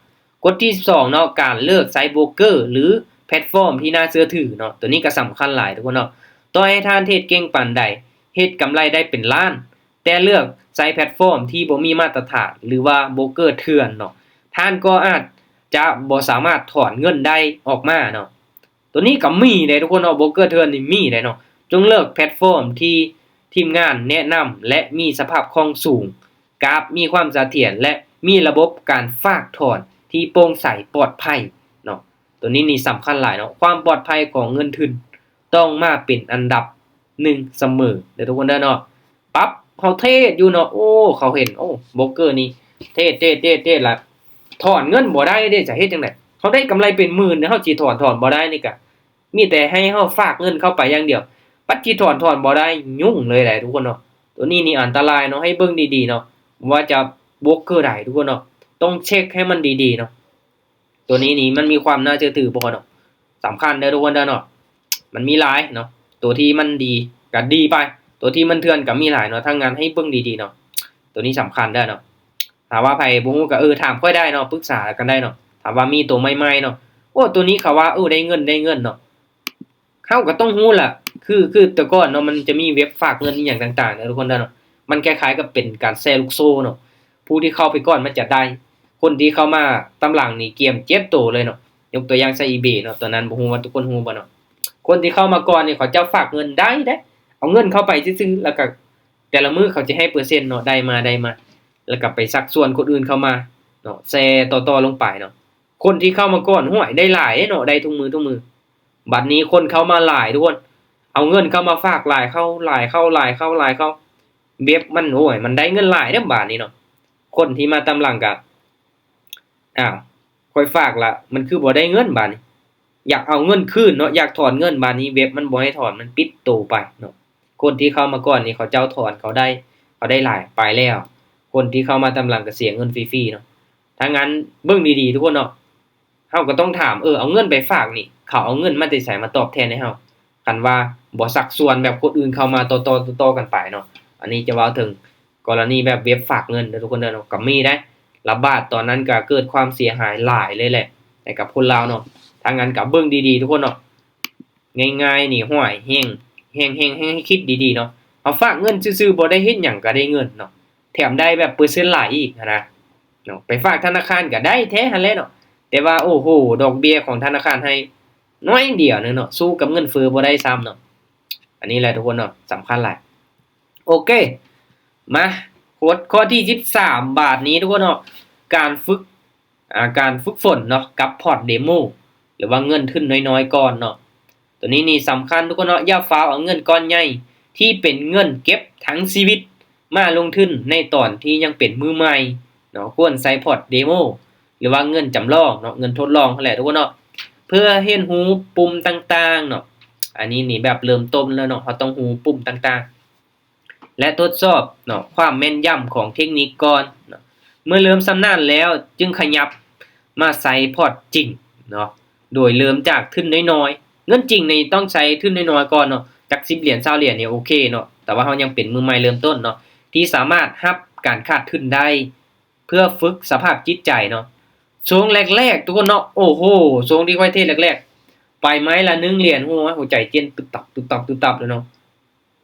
ກົດທີສິບສອງເນາະ, ການເລືອກໃຊ້ໂບຣກເກີ ຫຼື ແພລດຟອມທີ່ໜ້າເຊື່ອຖືເນາະ. ຕົວນີ້ກໍສຳຄັນຫຼາຍ ທຸກຄົນເນາະ. ຕໍ່ໃຫ້ທ່ານເທຣດເກັ່ງປານໃດ, ເຮັດກຳໄລໄດ້ເປັນລ້ານ, ແຕ່ເລືອກໃຊ້ແພລດຟອມທີ່ບໍ່ມີມາດຕະຖານ ຫຼືວ່າໂບຣກເກີເຖື່ອນເນາະ, ທ່ານກໍອາດຈະບໍ່ສາມາດຖອນເງິນໄດ້ອອກມາເນາະ. ຕົວນີ້ກໍມີເດ້ທຸກຄົນເນາະ, ໂບຣກເກີເຖື່ອນນີ້ມີເດ້ເນາະ. ຈົ່ງເລືອກແພລດຟອມທີ່ທີມງານແນະນຳ ແລະ ມີສະພາບຄ່ອງສູງ, ກາບມີຄວາມສະຖຽນ ແລະ ມີລະບົບການຝາກຖອນທີ່ໂປ່ງໃສປອດໄພເນາະ. ຕົວນີ້ນີ້ສຳຄັນຫຼາຍເນາະ, ຄວາມປອດໄພຂອງເງິນທຶນຕ້ອງມາເປັນອັນດັບໜຶ່ງສະເໝີເດີທຸກຄົນເດີເນາະ. ປັບ ເຮົາເທຣດຢູ່ເນາະ, ໂອ້ ເຂົາເຫັນ ໂອ້ ໂບຣກເກີນີ້ເທຣດ ເທຣດ ເທຣດ ເທຣດ ລະຖອນເງິນບໍ່ໄດ້ເດ້ ຈະເຮັດຈັ່ງໃດ? ເຮົາໄດ້ກຳໄລເປັນໝື່ນ ເຮົາຊິຖອນ ຖອນບໍ່ໄດ້ນີ້ກະ ມີແຕ່ໃຫ້ເຮົາຝາກເງິນເຂົ້າໄປຢ່າງດຽວ, ບັດຊິຖອນ ຖອນບໍ່ໄດ້ ຫຍຸ້ງເລີຍແຫຼະທຸກຄົນເນາະ. ໂຕນີ້ນີ້ອັນຕະລາຍເນາະ ໃຫ້ເບິ່ງດີໆເນາະ ບໍ່ວ່າຈະໂບຣກເກີໃດທຸກຄົນເນາະ ຕ້ອງເຊັກໃຫ້ມັນດີໆເນາະ. ໂຕນີ້ນີ້ມັນມີຄວາມໜ້າເຊື່ອຖືບໍ່ເນາະ ສຳຄັນເດີທຸກຄົນເດີເນາະ. ມັນມີຫຼາຍເນາະ ໂຕທີ່ມັນດີກໍດີໄປ ໂຕທີ່ມັນເຖື່ອນກໍມີຫຼາຍເນາະ. ຖ້າງນັ້ນໃຫ້ເບິ່ງດີໆເນາະ ໂຕນີ້ສຳຄັນເດີເນາະ. ຖ້າວ່າໃຜບໍ່ຮູ້ກໍ ເອີ ຖາມຂ້ອຍໄດ້ເນາະ ປຶກສາກັນໄດ້ເນາະ. ຖ້າວ່າມີໂຕໃໝ່ໆເນາະ ໂອ້ ໂຕນີ້ເຂົາວ່າ ເອີ ໄດ້ເງິນ ໄດ້ເງິນເນາະ ເຮົາກໍຕ້ອງຮູ້ລະ ຄື ຄືແຕ່ກ່ອນເນາະ ມັນຈະມີເວັບຝາກເງິນອີ່ຫຍັງຕ່າງໆເນາະ ທຸກຄົນເດີເນາະ. ມັນຄ້າຍໆກັບເປັນການແຊລູກໂສ້ເນາະ ຜູ້ທີ່ເຂົ້າໄປກ່ອນມັນຈະໄດ້ ຄົນທີ່ເຂົ້າມາຕາມຫຼັງນີ້ກຽມເຈັບໂຕເລີຍເນາະ. ຍົກຕົວຢ່າງໃສ່ອີເບເນາະ ຕອນນັ້ນບໍ່ຮູ້ວ່າທຸກຄົນຮູ້ບໍ່ເນາະ ຄົນທີ່ເຂົ້າມາກ່ອນນີ້ເຂົາເຈົ້າຝາກເງິນໄດ້ເດ້ ເອົາເງິນເຂົ້າໄປຊື່ໆ ແລ້ວກໍແຕ່ລະມື້ເຂົາຈະໃຫ້ເປີເຊັນເນາະ ໄດ້ມາ ໄດ້ມາ ແລ້ວກໍໄປຊັກຊວນຄົນອື່ນເຂົ້າມາເນາະ ແຊຕໍ່ໆລົງໄປເນາະ. ຄົນທີ່ເຂົ້າມາກ່ອນ ຫ້ວຍ ໄດ້ຫຼາຍເດ້ເນາະ ໄດ້ທຸກມື້ທຸກມື້. ບັດນີ້ຄົນເຂົ້າມາຫຼາຍທຸກຄົນ ເອົາເງິນເຂົ້າມາຝາກຫຼາຍເຂົ້າ ຫຼາຍເຂົ້າ ຫຼາຍເຂົ້າ ຫຼາຍເຂົ້າ ເວັບມັນ ໂອ້ຍ ມັນໄດ້ເງິນຫຼາຍເດ້ບາດນີ້ເນາະ. ຄົນທີ່ມາຕາມຫຼັງກະ ອ້າວ ຂ້ອຍຝາກລະ ມັນຄືບໍ່ໄດ້ເງິນບາດນີ້ ຢາກເອົາເງິນຄືນເນາະ ຢາກຖອນເງິນ ບາດນີ້ເວັບມັນບໍ່ໃຫ້ຖອນ ມັນປິດໂຕໄປເນາະ. ຄົນທີ່ເຂົ້າມາກ່ອນນີ້ເຂົາເຈົ້າຖອນ ເຂົາໄດ້ ເຂົາໄດ້ຫຼາຍໄປແລ້ວ ຄົນທີ່ເຂົ້າມາຕາມຫຼັງກໍເສຍເງິນຟຣີໆເນາະ. ຖ້າງນັ້ນເບິ່ງດີໆທຸກຄົນເນາະ ເຮົາກໍຕ້ອງຖາມ ເອີ ເອົາເງິນໄປຝາກນີ້ ເຂົາເອົາເງິນມາແຕ່ໃສມາຕອບແທນໃຫ້ເຮົາ ຄັນວ່າບໍ່ຊັກຊວນແບບຄົນອື່ນເຂົ້າມາຕໍ່ໆຕໍ່ໆກັນໄປເນາະ. ອັນນີ້ຈະເວົ້າເຖິງກໍລະນີແບບເວັບຝາກເງິນເດີທຸກຄົນເດີເນາະ ກໍມີໄດ໋ ລະບາດຕອນນັ້ນກໍເກີດຄວາມເສຍຫາຍຫຼາຍເລີຍແຫຼະໃຫ້ກັບຄົນລາວເນາະ. ຖ້າງນັ້ນກໍເບິ່ງດີໆທຸກຄົນເນາະ ງ່າຍໆນີ້ ຫ້ວຍ ແຮງ ແຮງ ແຮງ ແຮງ ໃຫ້ຄິດດີໆເນາະ. ເຮົາຝາກເງິນຊື່ໆ ບໍ່ໄດ້ເຮັດຫຍັງກໍໄດ້ເງິນເນາະ ແຖມໄດ້ແບບເປີເຊັນຫຼາຍອີກຫັ້ນນະເນາະ. ໄປຝາກທະນາຄານກໍໄດ້ແທ້ຫັ້ນແຫຼະເນາະ ແຕ່ວ່າ ໂອ້ໂຫ ດອກເບ້ຍຂອງທະນາຄານໃຫ້ໜ້ອຍດຽວໜຶ່ງເນາະ ສູ້ກັບເງິນເຟີ້ບໍ່ໄດ້ຊ້ຳເນາະ. ອັນນີ້ແຫຼະທຸກຄົນເນາະ ສຳຄັນຫຼາຍ. ໂອເຄ ມາ ຫົວຂໍ້ທີສິບສາມບາດນີ້ທຸກຄົນເນາະ ການຝຶກ ອ່າ ການຝຶກຝົນເນາະ ກັບພອດເດໂມ ຫຼືວ່າເງິນທຶນນ້ອຍໆກ່ອນເນາະ. ໂຕນີ້ນີ້ສຳຄັນທຸກຄົນເນາະ ຢ່າຟ້າວເອົາເງິນກ້ອນໃຫຍ່ທີ່ເປັນເງິນເກັບທັງຊີວິດມາລົງທຶນໃນຕອນທີ່ຍັງເປັນມືໃໝ່ເນາະ. ຄວນໃຊ້ພອດເດໂມ ຫຼືວ່າເງິນຈຳລອງເນາະ ເງິນທົດລອງຫັ້ນແຫຼະທຸກຄົນເນາະ ເພື່ອຮຽນຮູ້ປຸ່ມຕ່າງໆເນາະ. ອັນນີ້ນີ້ແບບເລີ່ມຕົ້ນແລ້ວເນາະ ເຮົາຕ້ອງຮູ້ປຸ່ມຕ່າງໆ ແລະ ທົດສອບເນາະ ຄວາມແມ່ນຢຳຂອງເທັກນິກກ່ອນເນາະ. ເມື່ອເລີ່ມຊຳນານແລ້ວ ຈຶ່ງຂະຫຍັບມາໃຊ້ພອດຈິງເນາະ ໂດຍເລີ່ມຈາກທຶນນ້ອຍໆ. ເງິນຈິງນີ້ຕ້ອງໃຊ້ທຶນນ້ອຍໆກ່ອນເນາະ ຈັກສິບຫຼຽນ ຊາວຫຼຽນນີ້ໂອເຄເນາະ ແຕ່ວ່າເຮົາຍັງເປັນມືໃໝ່ເລີ່ມຕົ້ນເນາະ ທີ່ສາມາດຮັບການຂາດທຶນໄດ້ ເພື່ອຝຶກສະພາບຈິດໃຈເນາະ. ຊ່ວງແລກໆ ທຸກຄົນເນາະ ໂອ້ໂຫ ຊ່ວງທີ່ຂ້ອຍເທຣດແລກໆ ໄປໄມ້ລະໜຶ່ງຫຼຽນ ໂອ້ຍ ຫົວໃຈເຕັ້ນຕຶບຕັບ ຕຶບຕັບ ຕຶບຕັບເລີຍເນາະ.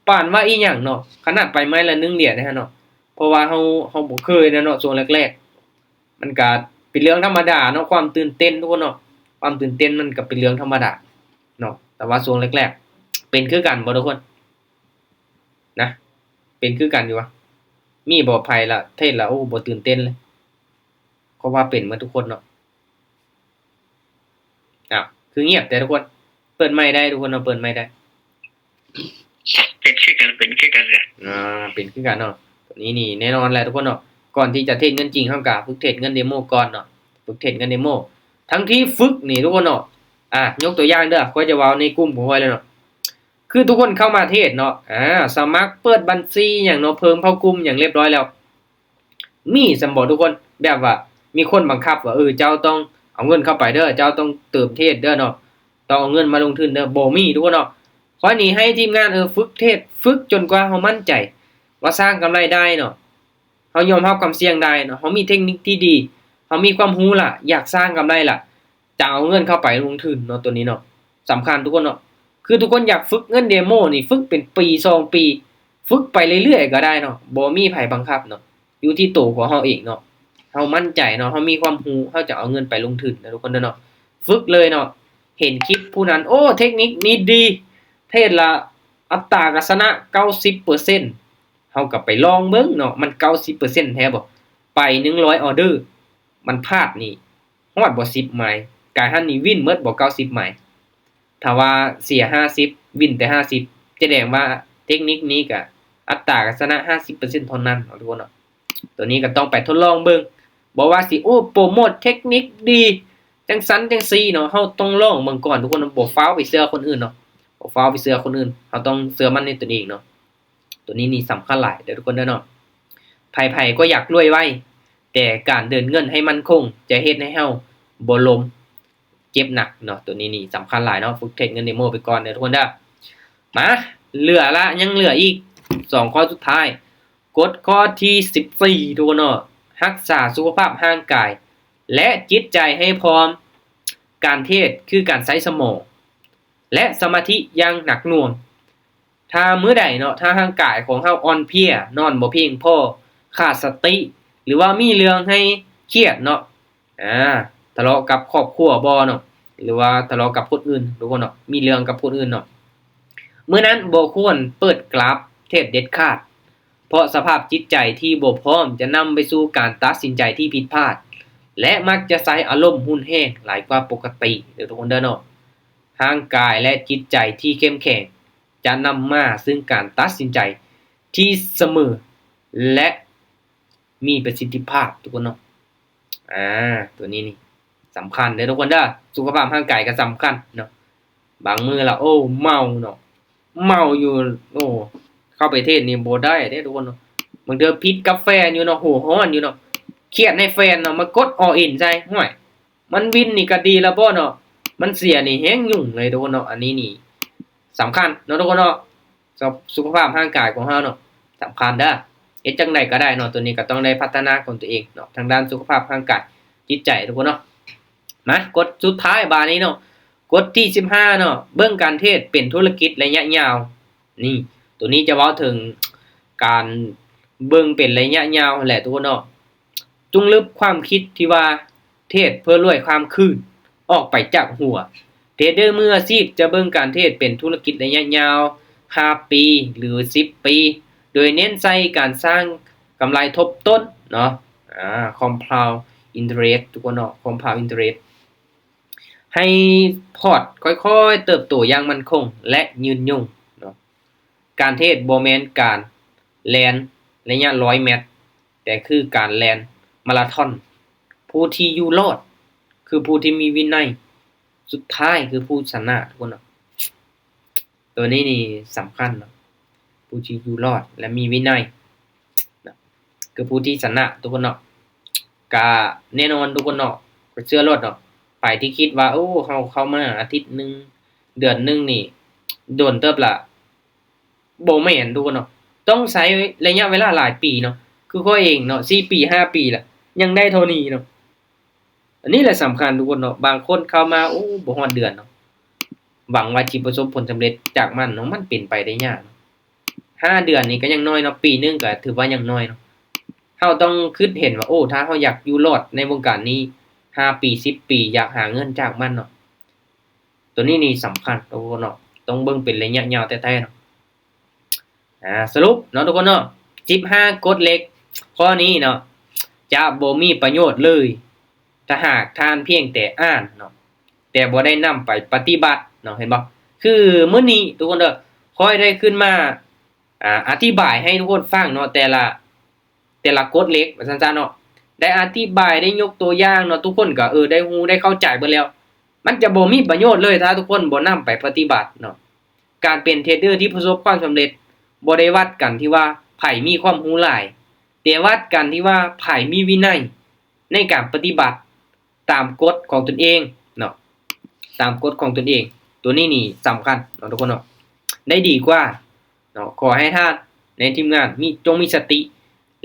ປານວ່າອີ່ຫຍັງເນາະ ຂະໜາດໄປໄມ້ລະໜຶ່ງຫຼຽນເດ້ເນາະ ເພາະວ່າເຮົາ ເຮົາບໍ່ເຄີຍນະເນາະ ຊ່ວງແລກໆ. ມັນກະເປັນເລື່ອງທຳມະດາເນາະ ຄວາມຕື່ນເຕັ້ນທຸກຄົນເນາະ ຄວາມຕື່ນເຕັ້ນມັນກະເປັນເລື່ອງທຳມະດາເນາະ. ແຕ່ວ່າຊ່ວງແລກໆ ເປັນຄືກັນບໍ່ທຸກຄົນນະ ເປັນຄືກັນຢູ່ຫວາ? ມີບໍ່ໃຜລະເທດລະ ໂອ້ ບໍ່ຕື່ນເຕັ້ນເລີຍ? ເພາະວ່າເປັນໝົດທຸກຄົນເນາະ. ອ້າວ ຄືງຽບແທ້ທຸກຄົນ? ເປີດໄມໄດ້ທຸກຄົນເນາະ ເປີດໄມໄດ້. ເປັນຄືກັນ ເປັນຄືກັນເລີຍ. ອ່າ ເປັນຄືກັນເນາະ. ໂຕນີ້ນີ້ແນ່ນອນແຫຼະທຸກຄົນເນາະ ກ່ອນທີ່ຈະເທດເງິນຈິງ ເຮົາກະຝຶກເທດເງິນເດໂມກ່ອນເນາະ ຝຶກເທດເງິນເດໂມ. ທັງທີ່ຝຶກນີ້ທຸກຄົນເນາະ ອ່າ ຍົກຕົວຢ່າງເດີ ຂ້ອຍຈະເວົ້າໃນກຸ່ມຂອງຂ້ອຍເລີຍເນາະ ຄືທຸກຄົນເຂົ້າມາເທດເນາະ ອ່າ ສະໝັກເປີດບັນຊີຫຍັງເນາະ ເພີ່ມເຂົ້າກຸ່ມຫຍັງລຽບຮ້ອຍແລ້ວ ມີສ່ຳບໍ່ທຸກຄົນ? ແບບວ່າມີຄົນບັງຄັບວ່າ ເອີ ເຈົ້າຕ້ອງເອົາເງິນເຂົ້າໄປເດີ ເຈົ້າຕ້ອງເຕີມເທດເດີເນາະ ຕ້ອງເອົາເງິນມາລົງທຶນເດີ ບໍ່ມີທຸກຄົນເນາະ. ຂ້ອຍນີ້ໃຫ້ທີມງານ ເອີ ຝຶກເທດ ຝຶກຈົນກວ່າເຮົາໝັ້ນໃຈວ່າສ້າງກຳໄລໄດ້ເນາະ ເຮົາຍອມຮັບຄວາມສ່ຽງໄດ້ເນາະ ເຮົາມີເທັກນິກທີ່ດີ ເຮົາມີຄວາມຮູ້ລະ ຢາກສ້າງກຳໄລລະ ຈະເອົາເງິນເຂົ້າໄປລົງທຶນເນາະ ໂຕນີ້ເນາະ ສຳຄັນທຸກຄົນເນາະ. ຄືທຸກຄົນຢາກຝຶກເງິນເດໂມນີ້ ຝຶກເປັນປີສອງປີ ຝຶກໄປເລື້ອຍໆກໍໄດ້ເນາະ ບໍ່ມີໃຜບັງຄັບເນາະ ຢູ່ທີ່ໂຕຂອງເຮົາເອງເນາະ. ເຮົາໝັ້ນໃຈເນາະ ເຮົາມີຄວາມຮູ້ ເຮົາຈະເອົາເງິນໄປລົງທຶນເນາະ ທຸກຄົນເນາະ. ຝຶກເລີຍເນາະ ເຫັນຄລິບຜູ້ນັ້ນ ໂອ້ ເທັກນິກນີ້ດີ ເທດລະອັດຕາການຊະນະເກົ້າສິບເປີເຊັນ ເຮົາກໍໄປລອງເບິ່ງເນາະ ມັນເກົ້າສິບເປີເຊັນແທ້ບໍ່? ໄປໜຶ່ງຮ້ອຍອໍເດີ ມັນພາດນີ້ ຮອດບໍ່ສິບໄມ ກາຍຫັ້ນນີ້ວິນໝົດບໍ່ເກົ້າສິບໄມ? ຖ້າວ່າເສຍຫ້າສິບ ວິນແຕ່ຫ້າສິບ ຈະແສດງວ່າເທັກນິກນີ້ກະອັດຕາການຊະນະຫ້າສິບເປີເຊັນເທົ່ານັ້ນເນາະ ທຸກຄົນເນາະ. ໂຕນີ້ກໍຕ້ອງໄປທົດລອງເບິ່ງ ບໍ່ວ່າຊິ ໂອ້ ໂປຣໂມດເທັກນິກດີ ຈັ່ງຊັ້ນຈັ່ງຊີ້ເນາະ ເຮົາຕ້ອງລອງເບິ່ງກ່ອນ ທຸກຄົນ ບໍ່ຟ້າວໄປເຊື່ອຄົນອື່ນເນາະ ບໍ່ຟ້າວໄປເຊື່ອຄົນອື່ນ ເຮົາຕ້ອງເຊື່ອໝັ້ນໃນຕົນເອງເນາະ. ໂຕນີ້ນີ້ສຳຄັນຫຼາຍເດີທຸກຄົນເດີເນາະ. ໃຜໆກໍຢາກລວຍໄວ, ແຕ່ການເດີນເງິນໃຫ້ໝັ້ນຄົງຈະເຮັດໃຫ້ເຮົາບໍ່ລົ້ມເຈັບໜັກເນາະ. ໂຕນີ້ນີ້ສຳຄັນຫຼາຍເນາະ. ຝຶກເທຣດເງິນເດໂມໄປກ່ອນເດີທຸກຄົນເດີ. ມາ ເຫຼືອລະ ຍັງເຫຼືອອີກສອງຂໍ້ສຸດທ້າຍ. ກົດຂໍ້ທີສິບສີ່ ທຸກຄົນເນາະ, ຮັກສາສຸຂະພາບຮ່າງກາຍ ແລະ ຈິດໃຈໃຫ້ພ້ອມ. ການເທຣດຄືການໃຊ້ສະໝອງ ແລະ ສະມາທິຢ່າງໜັກໜ່ວງ. ຖ້າມື້ໃດເນາະ ຖ້າຮ່າງກາຍຂອງເຮົາອ່ອນເພຍ, ນອນບໍ່ພຽງພໍ, ຂາດສະຕິ ຫຼືວ່າມີເລື່ອງໃຫ້ຄຽດເນາະ, ອາ ທະເລາະກັບຄອບຄົວບໍເນາະ ຫຼືວ່າທະເລາະກັບຄົນອື່ນທຸກຄົນເນາະ, ມີເລື່ອງກັບຄົນອື່ນເນາະ, ມື້ນັ້ນບໍ່ຄວນເປີດກຣາຟເທຣດເດັດຂາດ. ເພາະສະພາບຈິດໃຈທີ່ບໍ່ພ້ອມຈະນຳໄປສູ່ການຕັດສິນໃຈທີ່ຜິດພາດ ແລະ ມັກຈະໃຊ້ອາລົມຮຸນແຮງຫຼາຍກວ່າປົກກະຕິເດີທຸກຄົນເດີເນາະ. ຮ່າງກາຍ ແລະ ຈິດໃຈທີ່ເຂັ້ມແຂງຈະນຳມາເຊິ່ງການຕັດສິນໃຈທີ່ສະເໝີ ແລະ ມີປະສິດທິພາບທຸກຄົນເນາະ. ອາ ຕົວນີ້ນີ້ສຳຄັນເດີທຸກຄົນເດີ, ສຸຂະພາບຮ່າງກາຍກໍສຳຄັນເນາະ. ບາງມື້ລະ ໂອ້ ເມົາເນາະ, ເມົາຢູ່ ໂອ້ ເຂົ້າໄປເທຣດນີ້ບໍ່ໄດ້ເດ້ທຸກຄົນເນາະ. ບາງເທື່ອຜິດກັບແຟນຢູ່ເນາະ, ຫົວຮ້ອນຢູ່ເນາະ, ຄຽດໃຫ້ແຟນເນາະ ມາກົດ all in ໃສ່. ຫ້ວຍ ມັນວິນນີ້ກໍດີແລ້ວບໍ່ເນາະ, ມັນເສຍນີ້ແຮງຫຍຸ້ງເລີຍທຸກຄົນເນາະ. ອັນນີ້ນີ້ສຳຄັນເນາະທຸກຄົນເນາະ, ສະ ສຸຂະພາບຮ່າງກາຍຂອງເຮົາເນາະ ສຳຄັນເດີ. ເຮັດຈັ່ງໃດກໍໄດ້ເນາະ, ຕົວນີ້ກໍຕ້ອງໄດ້ພັດທະນາຂອງຕົວເອງເນາະ ທາງດ້ານສຸຂະພາບຮ່າງກາຍ, ຈິດໃຈທຸກຄົນເນາະ. ມາ ກົດສຸດທ້າຍບາດນີ້ເນາະ, ກົດທີສິບຫ້າເນາະ, ເບິ່ງການເທຣດເປັນທຸລະກິດໄລຍະຍາວ. ນີ້ ຕົວນີ້ຈະເວົ້າເຖິງການເບິ່ງເປັນໄລຍະຍາວຫັ້ນແຫຼະທຸກຄົນເນາະ. ຈົ່ງລຶບຄວາມຄິດທີ່ວ່າເທຣດເພື່ອລວຍຄວາມຄືນອອກໄປຈາກຫົວ. ເທຣດເດີມືອາຊີບຈະເບິ່ງການເທຣດເປັນທຸລະກິດໄລຍະຍາວ ຫ້າປີ ຫຼື ສິບປີ ໂດຍເນັ້ນໃສ່ການສ້າງກຳໄລທົບຕົ້ນເນາະ, ອາ compound interest ທຸກຄົນເນາະ, compound interest. ໃຫ້ພອດຄ່ອຍໆເຕີບໂຕຢ່າງໝັ້ນຄົງ ແລະ ຍືນຍົງເນາະ. ການເທຣດບໍ່ແມ່ນການແລ່ນໄລຍະຮ້ອຍແມັດ, ແຕ່ຄືການແລ່ນມາລາທອນ. ຜູ້ທີ່ຢູ່ລອດຄືຜູ້ທີ່ມີວິໄນ, ສຸດທ້າຍຄືຜູ້ຊະນະ ທຸກຄົນເນາະ. ຕົວນີ້ນີ້ສຳຄັນເນາະ, ຜູ້ທີ່ຢູ່ລອດ ແລະ ມີວິໄນເນາະ ຄືຜູ້ທີ່ຊະນະທຸກຄົນເນາະ. ກະແນ່ນອນທຸກຄົນເນາະ, ຂ້ອຍເຊື່ອໂລດເນາະ, ໃຜທີ່ຄິດວ່າ ໂອ້ ເຮົາເຂົ້າມາອາທິດໜຶ່ງ ເດືອນໜຶ່ງນີ້ ດົນເຕີບລະ, ບໍ່ແມ່ນທຸກຄົນເນາະ, ຕ້ອງໃຊ້ໄລຍະເວລາຫຼາຍປີເນາະ. ຄືຂ້ອຍເອງເນາະ ສີ່ປີ ຫ້າປີລະ ຍັງໄດ້ເທົ່ານີ້ເນາະ. ອັນນີ້ແຫຼະສຳຄັນທຸກຄົນເນາະ, ບາງຄົນເຂົ້າມາ ໂອ້ ບໍ່ຮອດເດືອນເນາະ ຫວັງວ່າຊິປະສົບຜົນສຳເລັດຈາກມັນເນາະ, ມັນເປັນໄປໄດ້ຍາກເນາະ. ຫ້າເດືອນນີ້ກໍຍັງໜ້ອຍເນາະ, ປີໜຶ່ງກໍຖືວ່າຍັງໜ້ອຍເນາະ. ເຮົາຕ້ອງຄິດເຫັນວ່າ ໂອ້ ຖ້າເຮົາຢາກຢູ່ລອດໃນວົງການນີ້ຫ້າປີ ສິບປີ ຢາກຫາເງິນຈາກມັນເນາະ, ຕົວນີ້ນີ້ສຳຄັນທຸກຄົນເນາະ, ຕ້ອງເບິ່ງເປັນໄລຍະຍາວແທ້ໆເນາະ. ອາ ສະຫຼຸບເນາະທຸກຄົນເນາະ, ສິບຫ້າກົດເຫຼັກຂໍ້ນີ້ເນາະ ຈະບໍ່ມີປະໂຫຍດເລີຍ ຖ້າຫາກທ່ານພຽງແຕ່ອ່ານເນາະ ແຕ່ບໍ່ໄດ້ນຳໄປປະຕິບັດເນາະ. ເຫັນບໍ່? ຄືມື້ນີ້ທຸກຄົນເດີ ຂ້ອຍໄດ້ຂຶ້ນມາ ອາ ອະທິບາຍໃຫ້ທຸກຄົນຟັງເນາະ, ແຕ່ລະ ແຕ່ລະກົດເຫຼັກວ່າຊັ້ນຊະເນາະ, ໄດ້ອະທິບາຍ ໄດ້ຍົກຕົວຢ່າງເນາະ, ທຸກຄົນກໍ ເອີ ໄດ້ຮູ້ໄດ້ເຂົ້າໃຈເບິດແລ້ວ. ມັນຈະບໍ່ມີປະໂຫຍດເລີຍ ຖ້າທຸກຄົນບໍ່ນຳໄປປະຕິບັດເນາະ. ການເປັນເທຣດເດີທີ່ປະສົບຄວາມສຳເລັດ ບໍ່ໄດ້ວັດກັນທີ່ວ່າໃຜມີຄວາມຮູ້ຫຼາຍ, ແຕ່ວັດກັນທີ່ວ່າໃຜມີວິໄນໃນການປະຕິບັດຕາມກົດຂອງຕົນເອງເນາະ, ຕາມກົດຂອງຕົນເອງ. ຕົວນີ້ນີ້ສຳຄັນເນາະທຸກຄົນເນາະ, ໄດ້ດີກວ່າເນາະ. ຂໍໃຫ້ທ່ານໃນທີມງານມີ ຈົ່ງມີສະຕິ